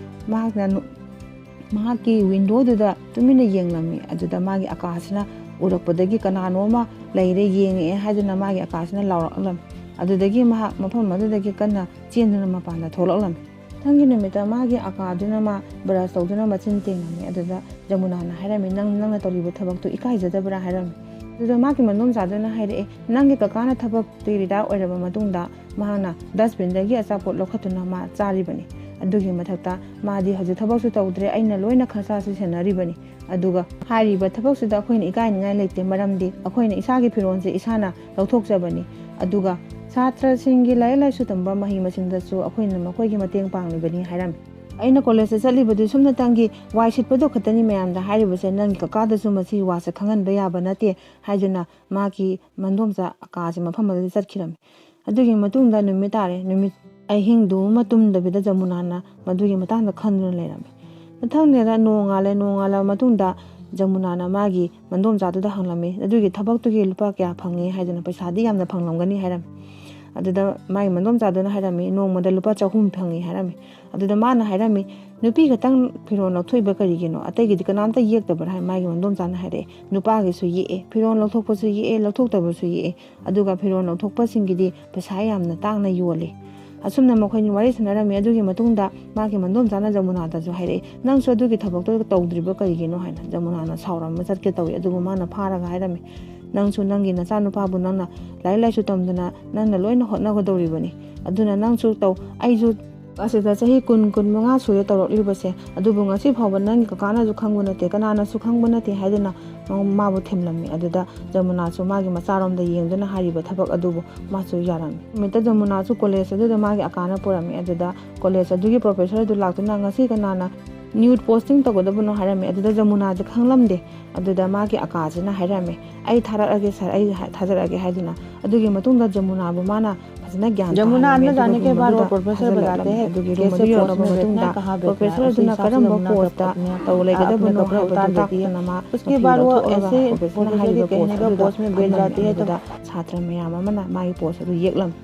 ꯃꯍꯥꯛꯅ ꯅꯨ-, ꯃꯍꯥꯛꯀꯤ ꯋꯤꯟꯗꯣꯗꯨꯗ ꯇꯨꯃꯤꯟꯅ ꯌꯦꯡꯂꯝꯃꯤ꯫ ꯑꯗꯨꯗ ꯃꯥꯒꯤ ꯑꯀꯥꯁꯤꯅ ꯎꯔꯛꯄꯗꯒꯤ ꯀꯅꯥꯅꯣ ꯑꯃ ꯂꯩꯔꯦ, ꯌꯦꯡꯉꯛꯑꯦ ꯍꯥꯏꯗꯨꯅ ꯃꯥꯒꯤ ꯑꯀꯥꯁꯤꯅ ꯂꯥꯎꯔꯛꯂꯝꯃꯤ꯫ ꯑꯗꯨꯗꯒꯤ ꯃꯍꯥꯛ ꯃꯐꯝ ꯑꯗꯨꯗꯒꯤ ꯀꯟꯅ ꯆꯦꯟꯗꯨꯅ ꯃꯄꯥꯟꯗ ꯊꯣꯛꯂꯛꯂꯝꯃꯤ꯫ ꯃꯊꯪꯒꯤ ꯅꯨꯃꯤꯠꯇ ꯃꯥꯒꯤ ꯑꯀꯥꯗꯨꯅ ꯃꯥ ꯕ꯭ꯔꯁ ꯇꯧꯗꯨꯅ ꯃꯆꯤꯟ ꯇꯦꯡꯂꯝꯃꯤ꯫ ꯑꯗꯨꯗ ꯖꯃꯨꯅꯥꯅ ꯍꯥꯏꯔꯝꯃꯤ, "ꯅꯪ, ꯅꯪꯅ ꯇꯧꯔꯤꯕ ꯊꯕꯛꯇꯨ ꯏꯀꯥꯏꯖꯗꯕ꯭ꯔꯥ?" ꯍꯥꯏꯔꯝꯃꯤ꯫ ꯑꯗꯨꯗ ꯃꯥꯒꯤ ꯃꯟꯗꯣꯝꯆꯥꯗꯨꯅ ꯍꯥꯏꯔꯛꯑꯦ, "ꯅꯪꯒꯤ ꯀꯀꯥꯅ ꯊꯕꯛꯇꯤ ꯔꯤꯇꯥꯌꯔ ꯑꯣꯏꯔꯕ ꯃꯇꯨꯡꯗ ꯃꯍꯥꯛꯅ ꯗꯁꯕꯤꯟꯗꯒꯤ ꯑꯆꯥꯄꯣꯠ ꯂꯧꯈꯠꯇꯨꯅ ꯃꯥ ꯆꯥꯔꯤꯕꯅꯤ꯫ ꯑꯗꯨꯒꯤ ꯃꯊꯛꯇ ꯃꯥꯗꯤ ꯍꯧꯖꯤꯛ ꯊꯕꯛꯁꯨ ꯇꯧꯗ꯭ꯔꯦ, ꯑꯩꯅ ꯂꯣꯏꯅ ꯈꯔꯁꯥꯁꯨ ꯁꯦꯟꯅꯔꯤꯕꯅꯤ꯫ ꯑꯗꯨꯒ ꯍꯥꯏꯔꯤꯕ ꯊꯕꯛꯁꯤꯗ ꯑꯩꯈꯣꯏꯅ ꯏꯀꯥꯏꯅꯤꯡꯉꯥꯏ ꯂꯩꯇꯦ, ꯃꯔꯝꯗꯤ ꯑꯩꯈꯣꯏꯅ ꯏꯁꯥꯒꯤ ꯐꯤꯔꯣꯜꯁꯦ ꯏꯁꯥꯅ ꯂꯧꯊꯣꯛꯆꯕꯅꯤ꯫ ꯑꯗꯨꯒ ꯁꯥꯇ꯭ꯔꯁꯤꯡꯒꯤ ꯂꯥꯏꯔꯤꯛ ꯂꯥꯏꯁꯨ ꯇꯝꯕ ꯃꯍꯩ ꯃꯁꯤꯡꯗꯁꯨ ꯑꯩꯈꯣꯏꯅ ꯃꯈꯣꯏꯒꯤ ꯃꯇꯦꯡ ꯄꯥꯡꯂꯤꯕꯅꯤ" ꯍꯥꯏꯔꯝꯃꯤ꯫ "ꯑꯩꯅ ꯀꯣꯂꯦꯖꯇ ꯆꯠꯂꯤꯕꯗꯨ ꯁꯨꯞꯅꯇꯪꯒꯤ ꯋꯥꯏ ꯁꯤꯠꯄꯗꯨ ꯈꯛꯇꯅꯤ ꯃꯌꯥꯝꯗ ꯍꯥꯏꯔꯤꯕꯁꯦ, ꯅꯪꯒꯤ ꯀꯀꯥꯗꯁꯨ ꯃꯁꯤ ꯋꯥꯁꯦ ꯈꯪꯍꯟꯕ ꯌꯥꯕ ꯅꯠꯇꯦ" ꯍꯥꯏꯗꯨꯅ ꯃꯥꯒꯤ ꯃꯟꯗꯣꯝꯆꯥ ꯑꯀꯥꯁꯦ ꯃꯐꯝ ꯑꯗꯨꯗ ꯆꯠꯈꯤꯔꯝꯃꯤ꯫ ꯑꯗꯨꯒꯤ ꯃꯇꯨꯡꯗ ꯅꯨꯃꯤꯠ ꯇꯥꯔꯦ꯫ ꯅꯨꯃꯤꯠ ꯑꯍꯤꯡꯗꯨ ꯑꯃ ꯇꯨꯝꯗꯕꯤꯗ ꯖꯃꯨꯅꯥꯅ ꯃꯗꯨꯒꯤ ꯃꯇꯥꯡꯗ ꯈꯟꯗꯨꯅ ꯂꯩꯔꯝꯃꯤ꯫ ꯃꯊꯪꯗ ꯅꯣꯡꯉꯥꯜꯂꯦ꯫ ꯅꯣꯡꯉꯥꯜꯂꯕ ꯃꯇꯨꯡꯗ ꯖꯃꯨꯅꯥꯅ ꯃꯥꯒꯤ ꯃꯟꯗꯣꯝꯆꯥꯗꯨꯗ ꯍꯪꯂꯝꯃꯤ, "ꯑꯗꯨꯒꯤ ꯊꯕꯛꯇꯨꯒꯤ ꯂꯨꯄꯥ ꯀꯌꯥ ꯐꯪꯉꯤ?" ꯍꯥꯏꯗꯅ꯫ "ꯄꯩꯁꯥꯗꯤ ꯌꯥꯝꯅ ꯐꯪꯂꯝꯒꯅꯤ" ꯍꯥꯏꯔꯝꯃꯤ꯫ ꯑꯗꯨꯗ ꯃꯥꯒꯤ ꯃꯟꯗꯣꯝꯆꯥꯗꯨꯅ ꯍꯥꯏꯔꯝꯃꯤ, "ꯅꯣꯡꯃꯗ ꯂꯨꯄꯥ ꯆꯍꯨꯝ ꯐꯪꯉꯤ" ꯍꯥꯏꯔꯝꯃꯤ꯫ ꯑꯗꯨꯗ ꯃꯥꯅ ꯍꯥꯏꯔꯝꯃꯤ, "ꯅꯨꯄꯤ ꯈꯛꯇꯪ ꯐꯤꯔꯣꯜ ꯂꯧꯊꯣꯛꯏꯕ ꯀꯔꯤꯒꯤꯅꯣ? ꯑꯇꯩꯒꯤꯗꯤ ꯀꯅꯥꯝꯇ ꯌꯦꯛꯇꯕ꯭ꯔꯥ?" ꯍꯥꯏ꯫ ꯃꯥꯒꯤ ꯃꯟꯗꯣꯝꯆꯥꯅ ꯍꯥꯏꯔꯛꯑꯦ, "ꯅꯨꯄꯥꯒꯤꯁꯨ ꯌꯦꯛꯑꯦ, ꯐꯤꯔꯣꯜ ꯂꯧꯊꯣꯛꯄꯁꯨ ꯌꯦꯛꯑꯦ, ꯂꯧꯊꯣꯛꯇꯕꯁꯨ ꯌꯦꯛꯑꯦ꯫ ꯑꯗꯨꯒ ꯐꯤꯔꯣꯜ ꯂꯧꯊꯣꯛꯄꯁꯤꯡꯒꯤꯗꯤ ꯄꯩꯁꯥ ꯌꯥꯝꯅ ꯇꯥꯡꯅ ꯌꯣꯜꯂꯤ꯫ ꯑꯁꯨꯝꯅ ꯃꯈꯣꯏꯅꯤ ꯋꯥꯔꯤ ꯁꯥꯟꯅꯔꯝꯃꯤ꯫ ꯑꯗꯨꯒꯤ ꯃꯇꯨꯡꯗ ꯃꯥꯒꯤ ꯃꯗꯣꯝꯆꯥꯅ ꯖꯃꯨꯅꯥꯗꯁꯨ ꯍꯥꯏꯔꯛꯏ, "ꯅꯪꯁꯨ ꯑꯗꯨꯒꯤ ꯊꯕꯛꯇꯣ ꯇꯧꯗ꯭ꯔꯤꯕ ꯀꯔꯤꯒꯤꯅꯣ?" ꯍꯥꯏꯅ꯫ ꯖꯃꯨꯅꯥꯅ ꯁꯥꯎꯔꯝꯃ ꯆꯠꯀꯦ ꯇꯧꯏ꯫ ꯑꯗꯨꯕꯨ ꯃꯥꯅ ꯐꯥꯔꯒ ꯍꯥꯏꯔꯝꯃꯤ, "ꯅꯪꯁꯨ ꯅꯪꯒꯤ ꯅꯆꯥꯅꯨꯄꯥꯕꯨ ꯅꯪꯅ ꯂꯥꯏꯔꯤꯛ ꯂꯥꯏꯁꯨ ꯇꯝꯗꯅ ꯅꯪꯅ ꯂꯣꯏꯅ ꯍꯣꯠꯅꯒꯗꯧꯔꯤꯕꯅꯤ꯫ ꯑꯗꯨꯅ ꯅꯪꯁꯨ ꯇꯧ꯫ ꯑꯩꯁꯨ ꯑꯁꯤꯗ ꯆꯍꯤ ꯀꯨꯟ, ꯀꯨꯟ ꯃꯉꯥ ꯁꯨꯔꯦ ꯇꯧꯔꯛꯂꯤꯕꯁꯦ, ꯑꯗꯨꯕꯨ ꯉꯁꯤ ꯐꯥꯎꯕ ꯅꯪꯒꯤ ꯀꯀꯥꯅꯁꯨ ꯈꯪꯕ ꯅꯠꯇꯦ, ꯀꯅꯥꯅꯁꯨ ꯈꯪꯕ ꯅꯠꯇꯦ" ꯍꯥꯏꯗꯨꯅ ꯃꯥꯕꯨ ꯊꯦꯝꯂꯝꯃꯤ꯫ ꯑꯗꯨꯗ ꯖꯃꯨꯅꯥꯁꯨ ꯃꯥꯒꯤ ꯃꯆꯥꯔꯣꯝꯗ ꯌꯦꯡꯗꯨꯅ ꯍꯥꯏꯔꯤꯕ ꯊꯕꯛ ꯑꯗꯨꯕꯨ ꯃꯥꯁꯨ ꯌꯥꯔꯝꯃꯤ꯫ ꯅꯨꯃꯤꯠꯇ ꯖꯃꯨꯅꯥꯁꯨ ꯀꯣꯂꯦꯖ ꯑꯗꯨꯗ ꯃꯥꯒꯤ ꯑꯀꯥꯅ ꯄꯨꯔꯝꯃꯤ꯫ ꯑꯗꯨꯗ ꯀꯣꯂꯦꯖ ꯑꯗꯨꯒꯤ ꯄ꯭ꯔꯣꯐꯦꯁꯔ ꯑꯗꯨ ꯂꯥꯛꯇꯨꯅ, "ꯉꯁꯤ ꯀꯅꯥꯅ ꯅ꯭ꯌꯨꯠ ꯄꯣꯁꯇꯤꯡ ꯇꯧꯒꯗꯕꯅꯣ?" ꯍꯥꯏꯔꯝꯃꯤ꯫ ꯑꯗꯨꯗ ꯖꯃꯨꯅꯥꯁꯦ ꯈꯪꯂꯝꯗꯦ꯫ ꯑꯗꯨꯗ ꯃꯥꯒꯤ ꯑꯀꯥꯁꯤꯅ ꯍꯥꯏꯔꯝꯃꯤ, "ꯑꯩ ꯊꯥꯔꯛꯑꯒꯦ ꯁꯥꯔ, ꯑꯩ ꯍꯥ-, ꯊꯥꯖꯔꯛꯑꯒꯦ" ꯍꯥꯏꯗꯨꯅ꯫ ꯑꯗꯨꯒꯤ ꯃꯇꯨꯡꯗ ꯖꯃꯨꯅꯥꯕꯨ ꯃꯥꯅ ꯐꯖꯅ ꯒ꯭ꯌꯥꯟ ꯖꯃꯨꯅꯥ ꯇꯥꯍꯜꯂꯝꯃꯤ꯫ ꯑꯟꯅ ꯑꯗꯨꯒ ꯖꯥꯅꯦ ꯀꯦ ꯔꯨꯝ ꯕꯥꯗ ꯑꯗꯨꯗ ꯋꯣ ꯄ꯭ꯔꯣꯐꯦꯁꯔ ꯊꯥꯖꯤꯜꯂꯛꯂꯝꯃꯤ꯫ ꯕꯇꯥꯇꯦ ꯍꯦ ꯑꯗꯨꯒꯤ ꯔꯨꯝ ꯀꯦꯁꯦ ꯑꯗꯨ ꯄꯣꯁ ꯌꯧꯔꯕ ꯃꯦ ꯃꯇꯨꯡꯗ ꯕꯦꯊꯅꯥ ꯀꯍꯥ ꯕꯦꯊꯅꯥ ꯍꯦ꯫ ꯄ꯭ꯔꯣꯐꯦꯁꯔ ꯑꯗꯨꯅ ꯀꯔꯝꯕ ꯄꯣꯁꯇ ꯇꯧ ꯂꯩꯒꯗꯕꯅꯣ ꯍꯥꯏꯕꯗꯨ ꯇꯥꯛꯇꯨꯅ ꯃꯥ ꯃꯐꯤ ꯂꯧꯊꯣꯛꯂꯒ ꯄ꯭ꯔꯣꯐꯦꯁꯔꯅ ꯍꯥꯏꯔꯤꯕ ꯄꯣꯁ ꯑꯗꯨꯗ ꯍꯥꯞꯂꯝꯃꯤ꯫ ꯑꯗꯨꯗ ꯁꯥꯇ꯭ꯔ ꯃꯌꯥꯝ ꯑꯃꯅ ꯃꯥꯒꯤ ꯄꯣꯁ ꯑꯗꯨ ꯌꯦꯛꯂꯝꯃꯤ꯫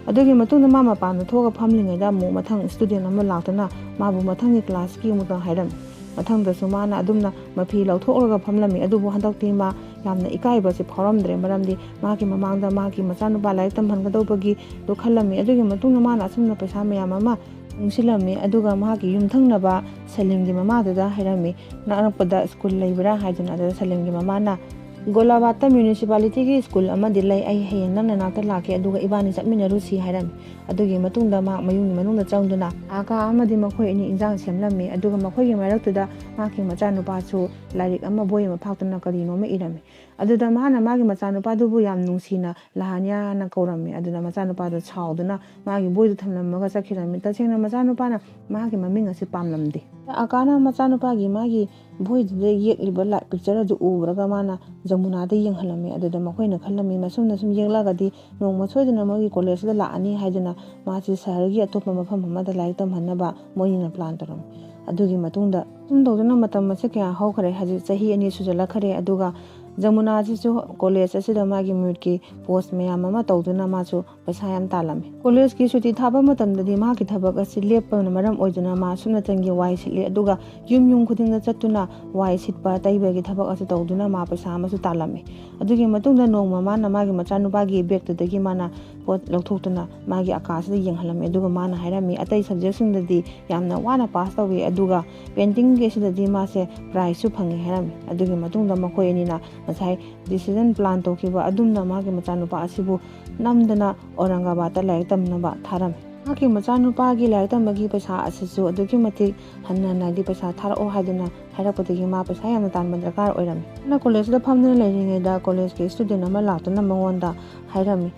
ꯑꯗꯨꯒꯤ ꯃꯇꯨꯡꯗ ꯃꯥ ꯃꯄꯥꯟꯗ ꯊꯣꯛꯑꯒ ꯐꯝꯂꯤꯉꯩꯗ ꯑꯃꯨꯛ ꯃꯊꯪ ꯁ꯭ꯇꯨꯗꯦꯟ ꯑꯃ ꯂꯥꯛꯇꯨꯅ ꯃꯥꯕꯨ ꯃꯊꯪꯒꯤ ꯀ꯭ꯂꯥꯁꯀꯤ ꯑꯃꯨꯛꯇ ꯍꯥꯏꯔꯝꯃꯤ꯫ ꯃꯊꯪꯗꯁꯨ ꯃꯥꯅ ꯑꯗꯨꯝꯅ ꯃꯐꯤ ꯂꯧꯊꯣꯛꯂꯒ ꯐꯝꯂꯝꯃꯤ꯫ ꯑꯗꯨꯕꯨ ꯍꯟꯗꯛꯇꯤ ꯃꯥ ꯌꯥꯝꯅ ꯏꯀꯥꯏꯕꯁꯤ ꯐꯥꯎꯔꯝꯗ꯭ꯔꯦ, ꯃꯔꯝꯗꯤ ꯃꯥꯒꯤ ꯃꯃꯥꯡꯗ ꯃꯥꯒꯤ ꯃꯆꯥꯅꯨꯄꯥ ꯂꯥꯏꯔꯤꯛ ꯇꯝꯍꯟꯒꯗꯧꯕꯒꯤꯗꯨ ꯈꯜꯂꯝꯃꯤ꯫ ꯑꯗꯨꯒꯤ ꯃꯇꯨꯡꯗ ꯃꯥꯅ ꯑꯁꯨꯝꯅ ꯄꯩꯁꯥ ꯃꯌꯥꯝ ꯑꯃ ꯇꯨꯡꯁꯤꯜꯂꯝꯃꯤ꯫ ꯑꯗꯨꯒ ꯃꯍꯥꯛꯀꯤ ꯌꯨꯝꯊꯪꯅꯕ ꯁꯂꯤꯝꯒꯤ ꯃꯃꯥꯗꯨꯗ ꯍꯥꯏꯔꯝꯃꯤ, "ꯅꯛꯅꯛꯄꯗ ꯁ꯭ꯀꯨꯜ ꯂꯩꯕ꯭ꯔꯥ?" ꯍꯥꯏꯗꯨꯅ꯫ ꯑꯗꯨꯗ ꯁꯂꯤꯝꯒꯤ ꯃꯃꯥꯅ, "ꯒꯣꯂꯥꯕꯥꯠꯇ ꯃ꯭ꯌꯨꯅꯤꯁꯤꯄꯥꯂꯤꯇꯤꯒꯤ ꯁ꯭ꯀꯨꯜ ꯑꯃꯗꯤ ꯂꯩ, ꯑꯩ ꯍꯌꯦꯡ ꯅꯪ ꯅꯅꯥꯛꯇ ꯂꯥꯛꯀꯦ, ꯑꯗꯨꯒ ꯏꯕꯥꯅꯤ ꯆꯠꯃꯤꯟꯅꯔꯨꯁꯤ" ꯍꯥꯏꯔꯝꯃꯤ꯫ ꯑꯗꯨꯒꯤ ꯃꯇꯨꯡꯗ ꯃꯍꯥꯛ ꯃꯌꯨꯝꯒꯤ ꯃꯅꯨꯡꯗ ꯆꯪꯗꯨꯅ ꯑꯀꯥ ꯑꯃꯗꯤ ꯃꯈꯣꯏ ꯑꯅꯤ ꯏꯟꯖꯥꯡ ꯁꯦꯝꯂꯝꯃꯤ꯫ ꯑꯗꯨꯒ ꯃꯈꯣꯏꯒꯤ ꯃꯔꯛꯇꯨꯗ ꯃꯍꯥꯛꯀꯤ ꯃꯆꯥꯅꯨꯄꯥꯁꯨ ꯂꯥꯏꯔꯤꯛ ꯑꯃ, ꯕꯣꯏ ꯑꯃ ꯐꯥꯛꯇꯨꯅ ꯀꯔꯤꯅꯣꯃ ꯏꯔꯝꯃꯤ꯫ ꯑꯗꯨꯗ ꯃꯥꯅ ꯃꯥꯒꯤ ꯃꯆꯥꯅꯨꯄꯥꯗꯨꯕꯨ ꯌꯥꯝ ꯅꯨꯡꯁꯤꯅ ꯂꯍꯥꯅꯤꯌꯥꯅ ꯀꯧꯔꯝꯃꯤ꯫ ꯑꯗꯨꯗ ꯃꯆꯥꯅꯨꯄꯥꯗꯨ ꯁꯥꯎꯗꯨꯅ ꯃꯥꯒꯤ ꯕꯣꯏꯗꯨ ꯊꯝꯂꯝꯃꯒ ꯆꯠꯈꯤꯔꯝꯃꯤ꯫ ꯇꯁꯦꯡꯅ ꯃꯆꯥꯅꯨꯄꯥꯅ ꯃꯍꯥꯛꯀꯤ ꯃꯃꯤꯡ ꯑꯁꯤ ꯄꯥꯝꯂꯝꯗꯦ꯫ ꯑꯀꯥꯅ ꯃꯆꯥꯅꯨꯄꯥꯒꯤ ꯃꯥꯒꯤ ꯕꯣꯏꯗꯨꯗ ꯌꯦꯛꯂꯤꯕ ꯂꯥꯏ ꯄꯤꯛꯆꯔ ꯑꯗꯨ ꯎꯕ꯭ꯔꯒ ꯃꯥꯅ ꯖꯃꯨꯅꯥꯗ ꯌꯦꯡꯍꯜꯂꯝꯃꯤ꯫ ꯑꯗꯨꯗ ꯃꯈꯣꯏꯅ ꯈꯜꯂꯝꯃꯤ, ꯃꯁꯨꯝꯅ ꯁꯨꯝ ꯌꯦꯛꯂꯒꯗꯤ ꯅꯣꯡꯃ ꯁꯣꯏꯗꯅ ꯃꯣꯏꯒꯤ ꯀꯣꯂꯦꯖꯇ ꯂꯥꯛꯑꯅꯤ ꯍꯥꯏꯗꯨꯅ ꯃꯥꯁꯤ ꯁꯍꯔꯒꯤ ꯑꯇꯣꯞꯄ ꯃꯐꯝ ꯑꯃꯗ ꯂꯥꯏꯔꯤꯛ ꯇꯝꯍꯟꯅꯕ ꯃꯣꯏꯅꯤꯅ ꯄ꯭ꯂꯥꯟ ꯇꯧꯔꯝꯃꯤ꯫ ꯑꯗꯨꯒꯤ ꯃꯇꯨꯡꯗ ꯁꯨꯝ ꯇꯧꯗꯨꯅ ꯃꯇꯝ ꯑꯁꯤ ꯀꯌꯥ ꯍꯧꯈ꯭ꯔꯦ, ꯍꯧꯖꯤꯛ ꯆꯍꯤ ꯑꯅꯤ ꯁꯨꯖꯜꯂꯛꯈ꯭ꯔꯦ꯫ ꯑꯗꯨꯒ ꯖꯃꯨꯅꯥꯁꯤꯁꯨ ꯀꯣꯂꯦꯖ ꯑꯁꯤꯗ ꯃꯥꯒꯤ ꯃ꯭ꯌꯨꯠꯀꯤ ꯄꯣꯁ ꯃꯌꯥꯝ ꯑꯃ ꯇꯧꯗꯨꯅ ꯃꯥꯁꯨ ꯄꯩꯁꯥ ꯌꯥꯝ ꯇꯥꯜꯂꯝꯃꯤ꯫ ꯀꯣꯂꯦꯖꯀꯤ ꯁꯨꯇꯤ ꯊꯥꯕ ꯃꯇꯝꯗꯗꯤ ꯃꯍꯥꯛꯀꯤ ꯊꯕꯛ ꯑꯁꯤ ꯂꯦꯞꯄꯅ ꯃꯔꯝ ꯑꯣꯏꯗꯨꯅ ꯃꯥ ꯁꯨꯞꯅꯇꯪꯒꯤ ꯋꯥꯏ ꯁꯤꯠꯂꯤ, ꯑꯗꯨꯒ ꯌꯨꯝ ꯌꯨꯝ ꯈꯨꯗꯤꯡꯗ ꯆꯠꯇꯨꯅ ꯋꯥꯏ ꯁꯤꯠꯄ ꯇꯩꯕꯒꯤ ꯊꯕꯛ ꯑꯁꯤ ꯇꯧꯗꯨꯅ ꯃꯥ ꯄꯩꯁꯥ ꯑꯃꯁꯨ ꯇꯥꯜꯂꯝꯃꯤ꯫ ꯑꯗꯨꯒꯤ ꯃꯇꯨꯡꯗ ꯅꯣꯡꯃ ꯃꯥꯅ ꯃꯥꯒꯤ ꯃꯆꯥꯅꯨꯄꯥꯒꯤ ꯕꯦꯒꯇꯨꯗꯒꯤ ꯃꯥꯅ ꯄꯣꯠ ꯂꯧꯊꯣꯛꯇꯨꯅ ꯃꯥꯒꯤ ꯑꯀꯥꯁꯤꯗ ꯌꯦꯡꯍꯜꯂꯝꯃꯤ꯫ ꯑꯗꯨꯒ ꯃꯥꯅ ꯍꯥꯏꯔꯝꯃꯤ, ꯑꯇꯩ ꯁꯕꯖꯦꯛꯁꯤꯡꯗꯗꯤ ꯌꯥꯝꯅ ꯋꯥꯅ ꯄꯥꯁ ꯇꯧꯏ, ꯑꯗꯨꯒ ꯄꯦꯟꯇꯤꯡꯒꯤ ꯑꯁꯤꯗꯗꯤ ꯃꯥꯁꯦ ꯄ꯭ꯔꯥꯏꯖꯁꯨ ꯐꯪꯉꯤ ꯍꯥꯏꯔꯝꯃꯤ꯫ ꯑꯗꯨꯒꯤ ꯃꯇꯨꯡꯗ ꯃꯈꯣꯏ ꯑꯅꯤꯅ ꯉꯁꯥꯏ ꯗꯤꯁꯤꯖꯟ ꯄ꯭ꯂꯥꯟ ꯇꯧꯈꯤꯕ ꯑꯗꯨꯝꯅ ꯃꯥꯒꯤ ꯃꯆꯥꯅꯨꯄꯥ ꯑꯁꯤꯕꯨ ꯅꯝꯗꯅ ꯑꯧꯔꯪꯒꯕꯥꯗꯇ ꯂꯥꯏꯔꯤꯛ ꯇꯝꯅꯕ ꯊꯥꯔꯝꯃꯤ꯫ ꯃꯍꯥꯛꯀꯤ ꯃꯆꯥꯅꯨꯄꯥꯒꯤ ꯂꯥꯏꯔꯤꯛ ꯇꯝꯕꯒꯤ ꯄꯩꯁꯥ ꯑꯁꯤꯁꯨ ꯑꯗꯨꯛꯀꯤ ꯃꯇꯤꯛ ꯍꯟꯅ ꯍꯟꯅꯗꯤ ꯄꯩꯁꯥ ꯊꯥꯔꯛꯑꯣ ꯍꯥꯏꯗꯨꯅ ꯍꯥꯏꯔꯛꯄꯗꯒꯤ ꯃꯥ ꯄꯩꯁꯥ ꯌꯥꯝꯅ ꯇꯥꯟꯕ ꯗꯔꯀꯥꯔ ꯑꯣꯏꯔꯝꯃꯤ꯫ ꯃꯥꯅ ꯀꯣꯂꯦꯖꯇ ꯐꯝꯗꯨꯅ ꯂꯩꯔꯤꯉꯩꯗ ꯀꯣꯂꯦꯖꯀꯤ ꯏꯁꯇꯨꯗꯦꯟ ꯑꯃ ꯂꯥꯛꯇꯨꯅ ꯃꯉꯣꯟꯗ ꯍꯥꯏꯔꯝꯃꯤ,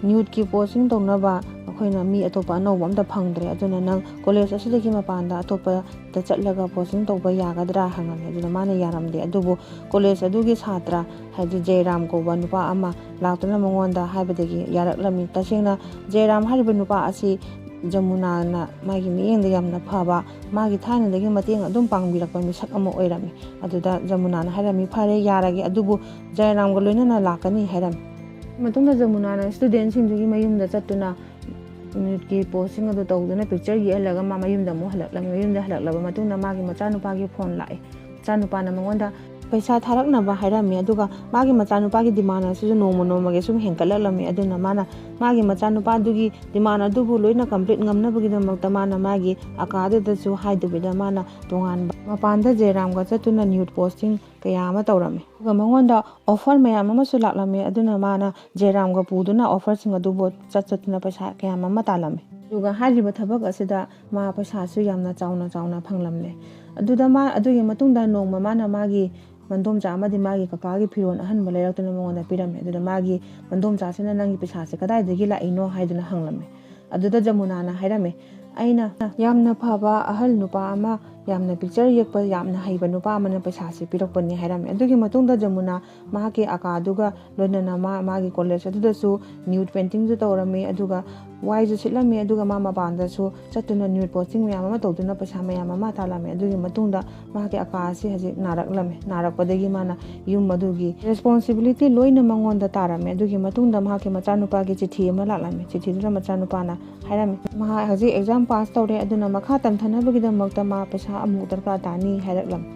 "ꯅꯤꯠꯀꯤ ꯄꯣꯁꯇꯤꯡ ꯇꯧꯅꯕ ꯑꯩꯈꯣꯏꯅ ꯃꯤ ꯑꯇꯣꯞꯄ ꯑꯅꯧꯕ ꯑꯝꯇ ꯐꯪꯗ꯭ꯔꯦ, ꯑꯗꯨꯅ ꯅꯪ ꯀꯣꯂꯦꯖ ꯑꯁꯤꯗꯒꯤ ꯃꯄꯥꯟꯗ ꯑꯇꯣꯞꯄꯗ ꯆꯠꯂꯒ ꯄꯣꯁꯇꯤꯡ ꯇꯧꯕ ꯌꯥꯒꯗ꯭ꯔꯥ?" ꯍꯪꯉꯝꯃꯤ꯫ ꯑꯗꯨꯅ ꯃꯥꯅ ꯌꯥꯔꯝꯗꯦ꯫ ꯑꯗꯨꯕꯨ ꯀꯣꯂꯦꯖ ꯑꯗꯨꯒꯤ ꯁꯥꯇ꯭ꯔ, ꯍꯥꯏꯗꯤ ꯖꯌꯔꯥꯝ ꯀꯧꯕ ꯅꯨꯄꯥ ꯑꯃ ꯂꯥꯛꯇꯨꯅ ꯃꯉꯣꯟꯗ ꯍꯥꯏꯕꯗꯒꯤ ꯌꯥꯔꯛꯂꯝꯃꯤ꯫ ꯇꯁꯦꯡꯅ ꯖꯌꯔꯥꯝ ꯍꯥꯏꯔꯤꯕ ꯅꯨꯄꯥ ꯑꯁꯤ ꯖꯃꯨꯅꯥꯅ ꯃꯥꯒꯤ ꯃꯤꯠꯌꯦꯡꯗ ꯌꯥꯝꯅ ꯐꯕ, ꯃꯥꯒꯤ ꯊꯥꯏꯅꯗꯒꯤ ꯃꯇꯦꯡ ꯑꯗꯨꯝ ꯄꯥꯡꯕꯤꯔꯛꯄ ꯃꯤꯁꯛ ꯑꯃ ꯑꯣꯏꯔꯝꯃꯤ꯫ ꯑꯗꯨꯗ ꯖꯃꯨꯅꯥꯅ ꯍꯥꯏꯔꯝꯃꯤ, "ꯐꯔꯦ, ꯌꯥꯔꯒꯦ, ꯑꯗꯨꯕꯨ ꯖꯌꯔꯥꯝꯒ ꯂꯣꯏꯅꯅ ꯂꯥꯛꯀꯅꯤ" ꯍꯥꯏꯔꯝꯃꯤ꯫ ꯃꯇꯨꯡꯗ ꯖꯃꯨꯅꯥꯅ ꯏꯁꯇꯨꯗꯦꯟꯁꯤꯡꯗꯨꯒꯤ ꯃꯌꯨꯝꯗ ꯆꯠꯇꯨꯅ ꯅꯤꯠꯀꯤ ꯄꯣꯁꯁꯤꯡ ꯑꯗꯨ ꯇꯧꯗꯨꯅ ꯄꯤꯛꯆꯔ ꯌꯦꯛꯍꯜꯂꯒ ꯃꯥ ꯃꯌꯨꯝꯗ ꯑꯃꯨꯛ ꯍꯜꯂꯛꯂꯝꯃꯤ꯫ ꯃꯌꯨꯝꯗ ꯍꯜꯂꯛꯂꯕ ꯃꯇꯨꯡꯗ ꯃꯥꯒꯤ ꯃꯆꯥꯅꯨꯄꯥꯒꯤ ꯐꯣꯟ ꯂꯥꯛꯑꯦ꯫ ꯃꯆꯥꯅꯨꯄꯥꯅ ꯃꯉꯣꯟꯗ ꯄꯩꯁꯥ ꯊꯥꯔꯛꯅꯕ ꯍꯥꯏꯔꯝꯃꯤ, ꯑꯗꯨꯒ ꯃꯥꯒꯤ ꯃꯆꯥꯅꯨꯄꯥꯒꯤ ꯗꯤꯃꯥꯟ ꯑꯁꯤꯁꯨ ꯅꯣꯡꯃ ꯅꯣꯡꯃꯒꯤ ꯁꯨꯝ ꯍꯦꯟꯒꯠꯂꯛꯂꯝꯃꯤ꯫ ꯑꯗꯨꯅ ꯃꯥꯅ ꯃꯥꯒꯤ ꯃꯆꯥꯅꯨꯄꯥꯗꯨꯒꯤ ꯗꯤꯃꯥꯟ ꯑꯗꯨꯕꯨ ꯂꯣꯏꯅ ꯀꯝꯄ꯭ꯂꯤꯠ ꯉꯝꯅꯕꯒꯤꯗꯃꯛꯇ ꯃꯥꯅ ꯃꯥꯒꯤ ꯑꯀꯥꯗꯨꯗꯁꯨ ꯍꯥꯏꯗꯕꯤꯗ ꯃꯥꯅ ꯇꯣꯉꯥꯟꯕ ꯃꯄꯥꯟꯗ ꯖꯦꯔꯥꯝꯒ ꯆꯠꯇꯨꯅ ꯅ꯭ꯌꯨꯠ ꯄꯣꯁꯇꯤꯡ ꯀꯌꯥ ꯑꯃ ꯇꯧꯔꯝꯃꯤ꯫ ꯑꯗꯨꯒ ꯃꯉꯣꯟꯗ ꯑꯣꯐꯔ ꯃꯌꯥꯝ ꯑꯃꯁꯨ ꯂꯥꯛꯂꯝꯃꯤ꯫ ꯑꯗꯨꯅ ꯃꯥꯅ ꯖꯦꯔꯥꯝꯒ ꯄꯨꯗꯨꯅ ꯑꯣꯐꯔꯁꯤꯡ ꯑꯗꯨꯕꯨ ꯆꯠ ꯆꯠꯇꯨꯅ ꯄꯩꯁꯥ ꯀꯌꯥꯝ ꯑꯃ ꯇꯥꯜꯂꯝꯃꯤ꯫ ꯑꯗꯨꯒ ꯍꯥꯏꯔꯤꯕ ꯊꯕꯛ ꯑꯁꯤꯗ ꯃꯥ ꯄꯩꯁꯥꯁꯨ ꯌꯥꯝꯅ ꯆꯥꯎꯅ ꯆꯥꯎꯅ ꯐꯪꯂꯝꯂꯦ꯫ ꯑꯗꯨꯗ ꯃꯥ, ꯑꯗꯨꯒꯤ ꯃꯇꯨꯡꯗ ꯅꯣꯡꯃ ꯃꯥꯅ ꯃꯥꯒꯤ ꯃꯟꯗꯣꯝꯆꯥ ꯑꯃꯗꯤ ꯃꯥꯒꯤ ꯀꯀꯥꯒꯤ ꯐꯤꯔꯣꯜ ꯑꯍꯟꯕ ꯂꯩꯔꯛꯇꯨꯅ ꯃꯉꯣꯟꯗ ꯄꯤꯔꯝꯃꯦ꯫ ꯑꯗꯨꯗ ꯃꯥꯒꯤ ꯃꯟꯗꯣꯝꯆꯥꯁꯤꯅ, "ꯅꯪꯒꯤ ꯄꯩꯁꯥꯁꯦ ꯀꯗꯥꯏꯗꯒꯤ ꯂꯥꯛꯏꯅꯣ?" ꯍꯥꯏꯗꯨꯅ ꯍꯪꯂꯝꯃꯦ꯫ ꯑꯗꯨꯗ ꯖꯃꯨꯅꯥꯅ ꯍꯥꯏꯔꯝꯃꯦ, "ꯑꯩꯅ ꯌꯥꯝꯅ ꯐꯕ ꯑꯍꯜ ꯅꯨꯄꯥ ꯑꯃ ꯌꯥꯝꯅ ꯄꯤꯛꯆꯔ ꯌꯦꯛꯄ ꯌꯥꯝꯅ ꯍꯩꯕ ꯅꯨꯄꯥ ꯑꯃꯅ ꯄꯩꯁꯥꯁꯤ ꯄꯤꯔꯛꯄꯅꯤ ꯍꯥꯏꯔꯝꯃꯤ꯫ ꯑꯗꯨꯒꯤ ꯃꯇꯨꯡꯗ ꯖꯃꯨꯅꯥ ꯃꯍꯥꯛꯀꯤ ꯑꯀꯥꯗꯨꯒ ꯂꯣꯏꯅꯅ ꯃꯥ ꯃꯥꯒꯤ ꯀꯣꯂꯦꯖ ꯑꯗꯨꯗꯁꯨ ꯅ꯭ꯌꯨꯠ ꯄꯦꯟꯇꯤꯡꯁꯨ ꯇꯧꯔꯝꯃꯤ꯫ ꯑꯗꯨꯒ ꯋꯥꯏꯁꯨ ꯁꯤꯠꯂꯝꯃꯤ꯫ ꯑꯗꯨꯒ ꯃꯥ ꯃꯄꯥꯟꯗꯁꯨ ꯆꯠꯇꯨꯅ ꯅ꯭ꯌꯨꯠ ꯄꯣꯁꯇꯤꯡ ꯃꯌꯥꯝ ꯑꯃ ꯇꯧꯗꯨꯅ ꯄꯩꯁꯥ ꯃꯌꯥꯝ ꯑꯃ ꯇꯥꯜꯂꯝꯃꯤ꯫ ꯑꯗꯨꯒꯤ ꯃꯇꯨꯡꯗ ꯃꯍꯥꯛꯀꯤ ꯑꯀꯥ ꯑꯁꯤ ꯍꯧꯖꯤꯛ ꯅꯥꯔꯛꯂꯝꯃꯤ꯫ ꯅꯥꯔꯛꯄꯗꯒꯤ ꯃꯥꯅ ꯌꯨꯝ ꯑꯗꯨꯒꯤ ꯔꯦꯁꯄꯣꯟꯁꯤꯕꯤꯂꯤꯇꯤ ꯂꯣꯏꯅ ꯃꯉꯣꯟꯗ ꯇꯥꯔꯝꯃꯤ꯫ ꯑꯗꯨꯒꯤ ꯃꯇꯨꯡꯗ ꯃꯍꯥꯛꯀꯤ ꯃꯆꯥꯅꯨꯄꯥꯒꯤ ꯆꯤꯊꯤ ꯑꯃ ꯂꯥꯛꯂꯝꯃꯤ꯫ ꯆꯤꯊꯤꯗꯨꯗ ꯃꯆꯥꯅꯨꯄꯥꯅ ꯍꯥꯏꯔꯝꯃꯤ, ꯃꯍꯥꯛ ꯍꯧꯖꯤꯛ ꯑꯦꯛꯖꯥꯝ ꯄꯥꯁ ꯇꯧꯔꯦ, ꯑꯗꯨꯅ ꯃꯈꯥ ꯇꯝꯊꯅꯕꯒꯤꯗꯃꯛꯇ ꯃꯥ ꯄꯩꯁꯥ ꯑꯃꯨꯛ ꯗꯔꯀꯥꯔ ꯇꯥꯅꯤ ꯍꯥꯏꯔꯛꯂꯝꯃꯤ꯫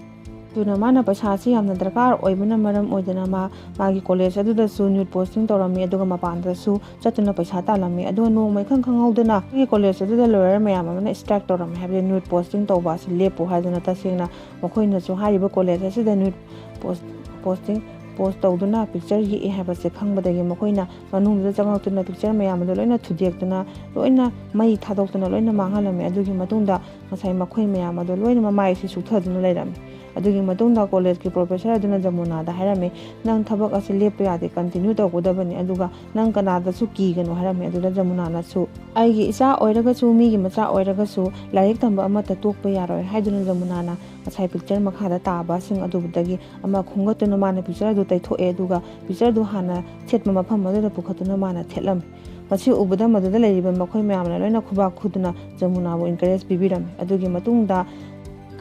ꯑꯗꯨꯅ ꯃꯥꯅ ꯄꯩꯁꯥꯁꯤ ꯌꯥꯝꯅ ꯗꯔꯀꯥꯔ ꯑꯣꯏꯕꯅ ꯃꯔꯝ ꯑꯣꯏꯗꯅ ꯃꯥ ꯃꯥꯒꯤ ꯀꯣꯂꯦꯖ ꯑꯗꯨꯗꯁꯨ ꯅ꯭ꯌꯨꯠ ꯄꯣꯁꯇꯤꯡ ꯇꯧꯔꯝꯃꯤ, ꯑꯗꯨꯒ ꯃꯄꯥꯟꯗꯁꯨ ꯆꯠꯇꯨꯅ ꯄꯩꯁꯥ ꯇꯥꯜꯂꯝꯃꯤ꯫ ꯑꯗꯨꯒ ꯅꯣꯡꯃ ꯏꯈꯪ ꯈꯪꯍꯧꯗꯅ ꯑꯩꯒꯤ ꯀꯣꯂꯦꯖ ꯑꯗꯨꯗ ꯂꯣꯌꯔ ꯃꯌꯥꯝ ꯑꯃꯅ ꯁ꯭ꯇ꯭ꯔꯥꯏꯛ ꯇꯧꯔꯝꯃꯤ, ꯍꯥꯏꯕꯗꯤ ꯅ꯭ꯌꯨꯠ ꯄꯣꯁꯇꯤꯡ ꯇꯧꯕ ꯑꯁꯤ ꯂꯦꯞꯄꯨ ꯍꯥꯏꯗꯅ꯫ ꯇꯁꯦꯡꯅ ꯃꯈꯣꯏꯅꯁꯨ ꯍꯥꯏꯔꯤꯕ ꯀꯣꯂꯦꯖ ꯑꯁꯤꯗ ꯅ꯭ꯌꯨꯠ ꯄꯣꯁ ꯄꯣꯁꯇꯤꯡ ꯄꯣꯁ ꯇꯧꯗꯨꯅ ꯄꯤꯛꯆꯔ ꯌꯦꯛꯑꯦ ꯍꯥꯏꯕꯁꯦ ꯈꯪꯕꯗꯒꯤ ꯃꯈꯣꯏꯅ ꯃꯅꯨꯡꯗꯨꯗ ꯆꯪꯉꯛꯇꯨꯅ ꯄꯤꯛꯆꯔ ꯃꯌꯥꯝ ꯑꯗꯨ ꯂꯣꯏꯅ ꯊꯨꯗꯦꯛꯇꯨꯅ, ꯂꯣꯏꯅ ꯃꯩ ꯊꯥꯗꯣꯛꯇꯨꯅ ꯂꯣꯏꯅ ꯃꯥꯡꯍꯜꯂꯝꯃꯤ꯫ ꯑꯗꯨꯒꯤ ꯃꯇꯨꯡꯗ ꯉꯁꯥꯏ ꯃꯈꯣꯏ ꯃꯌꯥꯝ ꯑꯗꯨ ꯂꯣꯏꯅ ꯃꯃꯥꯏ ꯑꯁꯤ ꯆꯨꯞꯊꯗꯨꯅ ꯂꯩꯔꯝꯃꯤ꯫ ꯑꯗꯨꯒꯤ ꯃꯇꯨꯡꯗ ꯀꯣꯂꯦꯖꯀꯤ ꯄ꯭ꯔꯣꯐꯦꯁꯔ ꯑꯗꯨꯅ ꯖꯃꯨꯅꯥꯗ ꯍꯥꯏꯔꯝꯃꯤ, "ꯅꯪ ꯊꯕꯛ ꯑꯁꯤ ꯂꯦꯞꯄ ꯌꯥꯗꯦ, ꯀꯟꯇꯤꯅ꯭ꯌꯨ ꯇꯧꯒꯗꯕꯅꯤ, ꯑꯗꯨꯒ ꯅꯪ ꯀꯅꯥꯗꯁꯨ ꯀꯤꯒꯅꯨ" ꯍꯥꯏꯔꯝꯃꯤ꯫ ꯑꯗꯨꯗ ꯖꯃꯨꯅꯥꯅꯁꯨ, "ꯑꯩꯒꯤ ꯏꯆꯥ ꯑꯣꯏꯔꯒꯁꯨ, ꯃꯤꯒꯤ ꯃꯆꯥ ꯑꯣꯏꯔꯒꯁꯨ, ꯂꯥꯏꯔꯤꯛ ꯇꯝꯕ ꯑꯃꯠꯇ ꯇꯣꯛꯄ ꯌꯥꯔꯣꯏ" ꯍꯥꯏꯗꯨꯅ ꯖꯃꯨꯅꯥꯅ ꯉꯁꯥꯏ ꯄꯤꯛꯆꯔ ꯃꯈꯥꯗ ꯇꯥꯕꯁꯤꯡ ꯑꯗꯨꯗꯒꯤ ꯑꯃ ꯈꯣꯝꯒꯠꯇꯨꯅ ꯃꯥꯅ ꯄꯤꯛꯆꯔ ꯑꯗꯨ ꯇꯩꯊꯣꯛꯑꯦ, ꯑꯗꯨꯒ ꯄꯤꯛꯆꯔ ꯑꯗꯨ ꯍꯥꯟꯅ ꯊꯦꯠꯄ ꯃꯐꯝ ꯑꯗꯨꯗ ꯄꯨꯈꯠꯇꯨꯅ ꯃꯥꯅ ꯊꯦꯠꯂꯝꯃꯤ꯫ ꯃꯁꯤ ꯎꯕꯗ ꯃꯗꯨꯗ ꯂꯩꯔꯤꯕ ꯃꯈꯣꯏ ꯃꯌꯥꯝꯅ ꯂꯣꯏꯅ ꯈꯨꯕꯥꯛ ꯈꯨꯗꯨꯅ ꯖꯃꯨꯅꯥꯕꯨ ꯏꯟꯀꯔꯦꯖ ꯄꯤꯕꯤꯔꯝꯃꯤ꯫ ꯑꯗꯨꯒꯤ ꯃꯇꯨꯡꯗ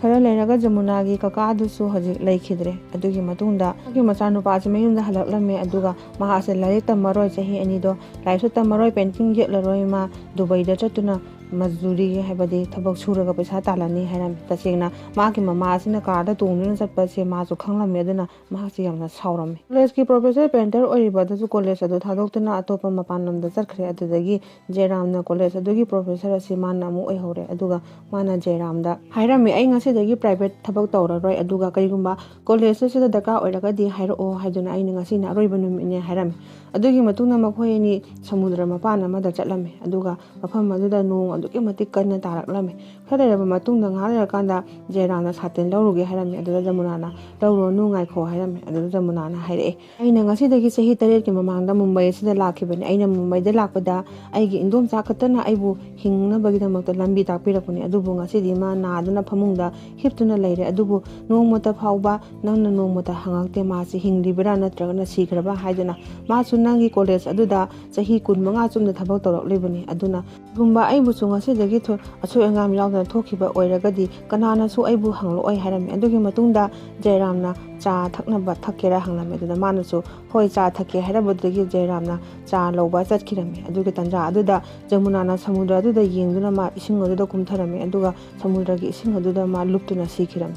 ꯈꯔ ꯂꯩꯔꯒ ꯖꯃꯨꯅꯥꯒꯤ ꯀꯀꯥ ꯑꯗꯨꯁꯨ ꯍꯧꯖꯤꯛ ꯂꯩꯈꯤꯗ꯭ꯔꯦ꯫ ꯑꯗꯨꯒꯤ ꯃꯇꯨꯡꯗ ꯃꯍꯥꯛꯀꯤ ꯃꯆꯥꯅꯨꯄꯥ ꯑꯁꯤ ꯃꯌꯨꯝꯗ ꯍꯜꯂꯛꯂꯝꯃꯤ, ꯑꯗꯨꯒ ꯃꯍꯥꯛ ꯑꯁꯤ ꯂꯥꯏꯔꯤꯛ ꯇꯝꯃꯔꯣꯏ ꯆꯍꯤ ꯑꯅꯤꯗꯣ, ꯂꯥꯏꯔꯤꯛꯁꯨ ꯇꯝꯃꯔꯣꯏ, ꯄꯦꯟꯇꯤꯡ ꯌꯦꯛꯂꯔꯣꯏ, ꯃꯥ ꯗꯨꯕꯩꯗ ꯆꯠꯇꯨꯅ ꯃꯖꯗꯨꯔꯤ, ꯍꯥꯏꯕꯗꯤ ꯊꯕꯛ ꯁꯨꯔꯒ ꯄꯩꯁꯥ ꯇꯥꯜꯂꯅꯤ ꯍꯥꯏꯔꯝꯃꯤ꯫ ꯇꯁꯦꯡꯅ ꯃꯍꯥꯛꯀꯤ ꯃꯃꯥ ꯑꯁꯤꯅ ꯀꯥꯔꯗ ꯇꯣꯡꯗꯨꯅ ꯆꯠꯄꯁꯦ ꯃꯥꯁꯨ ꯈꯪꯂꯝꯃꯤ, ꯑꯗꯨꯅ ꯃꯍꯥꯛꯁꯤ ꯌꯥꯝꯅ ꯁꯥꯎꯔꯝꯃꯤ꯫ ꯀꯣꯂꯦꯖꯀꯤ ꯄ꯭ꯔꯣꯐꯦꯁꯔ ꯄꯦꯟꯇꯔ ꯑꯣꯏꯔꯤꯕ ꯑꯗꯨꯁꯨ ꯀꯣꯂꯦꯖ ꯑꯗꯨ ꯊꯥꯗꯣꯛꯇꯨꯅ ꯑꯇꯣꯞꯄ ꯃꯄꯥꯟ ꯂꯝꯗ ꯆꯠꯈ꯭ꯔꯦ꯫ ꯑꯗꯨꯗꯒꯤ ꯖꯦꯔꯥꯝꯅ ꯀꯣꯂꯦꯖ ꯑꯗꯨꯒꯤ ꯄ꯭ꯔꯣꯐꯦꯁꯔ ꯑꯁꯤ ꯃꯥꯅ ꯑꯃꯨꯛ ꯑꯣꯏꯍꯧꯔꯦ꯫ ꯑꯗꯨꯒ ꯃꯥꯅ ꯖꯦꯔꯥꯝꯗ ꯍꯥꯏꯔꯝꯃꯤ, "ꯑꯩ ꯉꯁꯤꯗꯒꯤ ꯄ꯭ꯔꯥꯏꯚꯦꯠ ꯊꯕꯛ ꯇꯧꯔꯔꯣꯏ, ꯑꯗꯨꯒ ꯀꯔꯤꯒꯨꯝꯕ ꯀꯣꯂꯦꯖ ꯑꯁꯤꯗ ꯗꯔꯀꯥꯔ ꯑꯣꯏꯔꯒꯗꯤ ꯍꯥꯏꯔꯛꯑꯣ" ꯍꯥꯏꯗꯨꯅ, "ꯑꯩꯅ ꯉꯁꯤꯅ ꯑꯔꯣꯏꯕ ꯅꯨꯃꯤꯠꯅꯦ" ꯍꯥꯏꯔꯝꯃꯤ꯫ ꯑꯗꯨꯒꯤ ꯃꯇꯨꯡꯗ ꯃꯈꯣꯏ ꯑꯅꯤ ꯁꯃꯨꯗ꯭ꯔ ꯃꯄꯥꯟ ꯑꯃꯗ ꯆꯠꯂꯝꯃꯤ꯫ ꯑꯗꯨꯒ ꯃꯐꯝ ꯑꯗꯨꯗ ꯅꯣꯡ ꯑꯗꯨꯛꯀꯤ ꯃꯇꯤꯛ ꯀꯟꯅ ꯇꯥꯔꯛꯂꯝꯃꯤ꯫ ꯈꯔ ꯂꯩꯔꯕ ꯃꯇꯨꯡꯗ, ꯉꯥꯏꯍꯥꯛ ꯂꯩꯔꯀꯥꯟꯗ ꯖꯌꯔꯥꯝꯅ ꯁꯥꯇꯤꯟ ꯂꯧꯔꯨꯒꯦ ꯍꯥꯏꯔꯝꯃꯤ꯫ ꯑꯗꯨꯗ ꯖꯃꯨꯅꯥꯅ, "ꯂꯧꯔꯨꯔꯅꯨ, ꯉꯥꯏꯈꯣ" ꯍꯥꯏꯔꯝꯃꯤ꯫ ꯑꯗꯨꯗ ꯖꯃꯨꯅꯥꯅ ꯍꯥꯏꯔꯛꯑꯦ, "ꯑꯩꯅ ꯉꯁꯤꯗꯒꯤ ꯆꯍꯤ ꯇꯔꯦꯠꯀꯤ ꯃꯃꯥꯡꯗ ꯃꯨꯝꯕꯥꯏ ꯑꯁꯤꯗ ꯂꯥꯛꯈꯤꯕꯅꯤ꯫ ꯑꯩꯅ ꯃꯨꯝꯕꯥꯏꯗ ꯂꯥꯛꯄꯗ ꯑꯩꯒꯤ ꯏꯟꯗꯣꯝꯆꯥ ꯈꯛꯇꯅ ꯑꯩꯕꯨ ꯍꯤꯡꯅꯕꯒꯤꯗꯃꯛꯇ ꯂꯝꯕꯤ ꯇꯥꯛꯄꯤꯔꯛꯄꯅꯤ꯫ ꯑꯗꯨꯕꯨ ꯉꯁꯤꯗꯤ ꯃꯥ ꯅꯥꯗꯨꯅ ꯐꯃꯨꯡꯗ ꯍꯤꯞꯇꯨꯅ ꯂꯩꯔꯦ꯫ ꯑꯗꯨꯕꯨ ꯅꯣꯡꯃꯇ ꯐꯥꯎꯕ ꯅꯪꯅ ꯅꯣꯡꯃꯇ ꯍꯪꯉꯛꯇꯦ ꯃꯥꯁꯤ ꯍꯤꯡꯂꯤꯕ꯭ꯔꯥ ꯅꯠꯇ꯭ꯔꯒꯅ ꯁꯤꯈ꯭ꯔꯕ ꯍꯥꯏꯗꯨꯅ꯫ ꯃꯥꯁꯨ ꯅꯪꯒꯤ ꯀꯣꯂꯦꯖ ꯑꯗꯨꯗ ꯆꯍꯤ ꯀꯨꯟ ꯃꯉꯥ ꯆꯨꯞꯅ ꯊꯕꯛ ꯇꯧꯔꯛꯂꯤꯕꯅꯤ꯫ ꯑꯗꯨꯅ ꯀꯔꯤꯒꯨꯝꯕ ꯑꯩꯕꯨꯁꯨ ꯉꯁꯤꯗꯒꯤ ꯊꯣ-, ꯑꯁꯣꯏ ꯑꯉꯥꯝ ꯌꯥꯎꯗꯅ ꯊꯣꯛꯈꯤꯕ ꯑꯣꯏꯔꯒꯗꯤ ꯀꯅꯥꯅꯁꯨ ꯑꯩꯕꯨ ꯍꯪꯂꯛꯑꯣꯏ" ꯍꯥꯏꯔꯝꯃꯤ꯫ ꯑꯗꯨꯒꯤ ꯃꯇꯨꯡꯗ ꯖꯌꯔꯥꯝꯅ ꯆꯥ ꯊꯛꯅꯕ ꯊꯛꯀꯦꯔꯥ ꯍꯪꯂꯝꯃꯤ꯫ ꯑꯗꯨꯗ ꯃꯥꯅꯁꯨ, "ꯍꯣꯏ, ꯆꯥ ꯊꯛꯀꯦ" ꯍꯥꯏꯔꯝꯕꯗꯒꯤ ꯖꯌꯔꯥꯝꯅ ꯆꯥ ꯂꯧꯕ ꯆꯠꯈꯤꯔꯝꯃꯤ꯫ ꯑꯗꯨꯒꯤ ꯇꯥꯟꯖꯥ ꯑꯗꯨꯗ ꯖꯃꯨꯅꯥꯅ ꯁꯃꯨꯗ꯭ꯔ ꯑꯗꯨꯗ ꯌꯦꯡꯗꯨꯅ ꯃꯥ ꯏꯁꯤꯡ ꯑꯗꯨꯗ ꯀꯨꯝꯊꯔꯝꯃꯤ꯫ ꯑꯗꯨꯒ ꯁꯃꯨꯗ꯭ꯔꯒꯤ ꯏꯁꯤꯡ ꯑꯗꯨꯗ ꯃꯥ ꯂꯨꯞꯇꯨꯅ ꯁꯤꯈꯤꯔꯝꯃꯤ꯫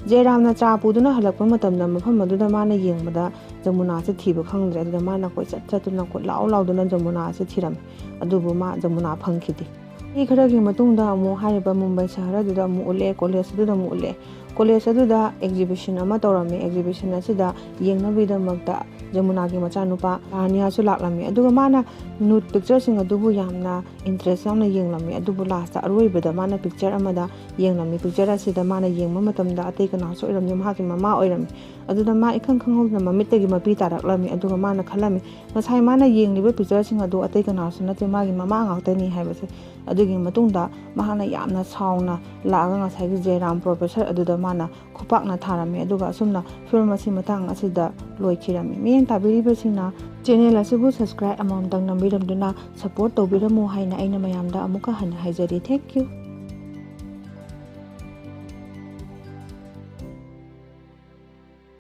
ꯖꯌꯔꯥꯝꯅ ꯆꯥ ꯄꯨꯗꯨꯅ ꯍꯜꯂꯛꯄ ꯃꯇꯝꯗ ꯃꯐꯝ ꯑꯗꯨꯗ ꯃꯥꯅ ꯌꯦꯡꯕꯗ ꯖꯃꯨꯅꯥꯁꯦ ꯊꯤꯕ ꯈꯪꯗ꯭ꯔꯦ꯫ ꯑꯗꯨꯗ ꯃꯥꯅ ꯀꯣꯏꯆꯠ ꯆꯠꯇꯨꯅ ꯀꯣꯏꯂꯥꯎ ꯂꯥꯎꯗꯨꯅ ꯖꯃꯨꯅꯥꯁꯦ ꯊꯤꯔꯝꯃꯤ꯫ ꯑꯗꯨꯕꯨ ꯃꯥ ꯖꯃꯨꯅꯥ ꯐꯪꯈꯤꯗꯦ꯫ ꯆꯍꯤ ꯈꯔꯒꯤ ꯃꯇꯨꯡꯗ ꯑꯃꯨꯛ ꯍꯥꯏꯔꯤꯕ ꯃꯨꯝꯕꯥꯏ ꯁꯍꯔ ꯑꯗꯨꯗ ꯑꯃꯨꯛ ꯎꯠꯂꯛꯑꯦ, ꯀꯣꯂꯦꯖ ꯑꯗꯨꯗ ꯑꯃꯨꯛ ꯎꯠꯂꯛꯑꯦ꯫ ꯀꯣꯂꯦꯖ ꯑꯗꯨꯗ ꯑꯦꯛꯖꯤꯕꯤꯁꯟ ꯑꯃ ꯇꯧꯔꯝꯃꯤ꯫ ꯑꯦꯛꯖꯤꯕꯤꯁꯟ ꯑꯁꯤꯗ ꯌꯦꯡꯅꯕꯒꯤꯗꯃꯛꯇ ꯖꯃꯨꯅꯥꯒꯤ ꯃꯆꯥꯅꯨꯄꯥ ꯔꯥꯅꯤꯌꯥꯁꯨ ꯂꯥꯛꯂꯝꯃꯤ꯫ ꯑꯗꯨꯒ ꯃꯥꯅ ꯅꯨꯠ ꯄꯤꯛꯆꯔꯁꯤꯡ ꯑꯗꯨꯕꯨ ꯌꯥꯝꯅ ꯏꯟꯇꯔꯦꯁ ꯌꯥꯎꯅ ꯌꯦꯡꯂꯝꯃꯤ꯫ ꯑꯗꯨꯕꯨ ꯂꯥꯁꯇ ꯑꯔꯣꯏꯕꯗ ꯃꯥꯅ ꯄꯤꯛꯆꯔ ꯑꯃꯗ ꯌꯦꯡꯂꯝꯃꯤ꯫ ꯄꯤꯛꯆꯔ ꯑꯁꯤꯗ ꯃꯥꯅ ꯌꯦꯡꯕ ꯃꯇꯝꯗ ꯑꯇꯩ ꯀꯅꯥꯁꯨ ꯑꯣꯏꯔꯝꯗꯦ, ꯃꯍꯥꯛꯀꯤ ꯃꯃꯥ ꯑꯣꯏꯔꯝꯃꯤ꯫ ꯑꯗꯨꯗ ꯃꯥ ꯏꯈꯪ ꯈꯪꯍꯧꯗꯅ ꯃꯃꯤꯠꯇꯒꯤ ꯃꯄꯤ ꯇꯥꯔꯛꯂꯝꯃꯤ꯫ ꯑꯗꯨꯒ ꯃꯥꯅ ꯈꯜꯂꯝꯃꯤ, ꯉꯁꯥꯏ ꯃꯥꯅ ꯌꯦꯡꯂꯤꯕ ꯄꯤꯛꯆꯔꯁꯤꯡ ꯑꯗꯨ ꯑꯇꯩ ꯀꯅꯥꯁꯨ ꯅꯠꯇꯦ, ꯃꯥꯒꯤ ꯃꯃꯥ ꯉꯥꯛꯇꯅꯤ ꯍꯥꯏꯕꯁꯦ꯫ ꯑꯗꯨꯒꯤ ꯃꯇꯨꯡꯗ ꯃꯍꯥꯛꯅ ꯌꯥꯝꯅ ꯁꯥꯎꯅ ꯂꯥꯛꯑꯒ ꯉꯁꯥꯏꯒꯤ ꯖꯌꯔꯥꯝ ꯄ꯭ꯔꯣꯐꯦꯁꯔ ꯑꯗꯨꯗ ꯃꯥꯅ ꯈꯨꯄꯥꯛꯅ ꯊꯥꯔꯝꯃꯤ꯫ ꯑꯗꯨꯒ ꯑꯁꯨꯝꯅ ꯐꯤꯂꯝ ꯑꯁꯤ ꯃꯇꯥꯡ ꯑꯁꯤꯗ ꯂꯣꯏꯈꯤꯔꯝꯃꯤ꯫ ꯃꯤꯠꯌꯦꯡ ꯇꯥꯕꯤꯔꯤꯕꯁꯤꯡꯅ ꯆꯦꯅꯦꯜ ꯑꯁꯤꯕꯨ ꯁꯕꯁꯀ꯭ꯔꯥꯏꯕ ꯑꯃꯃꯝꯇꯪ ꯅꯝꯕꯤꯔꯝꯗꯨꯅ ꯁꯄꯣꯔꯠ ꯇꯧꯕꯤꯔꯝꯃꯨ ꯍꯥꯏꯅ ꯑꯩꯅ ꯃꯌꯥꯝꯗ ꯑꯃꯨꯛꯀ ꯍꯟꯅ ꯍꯥꯏꯖꯔꯤ꯫ Thank you꯫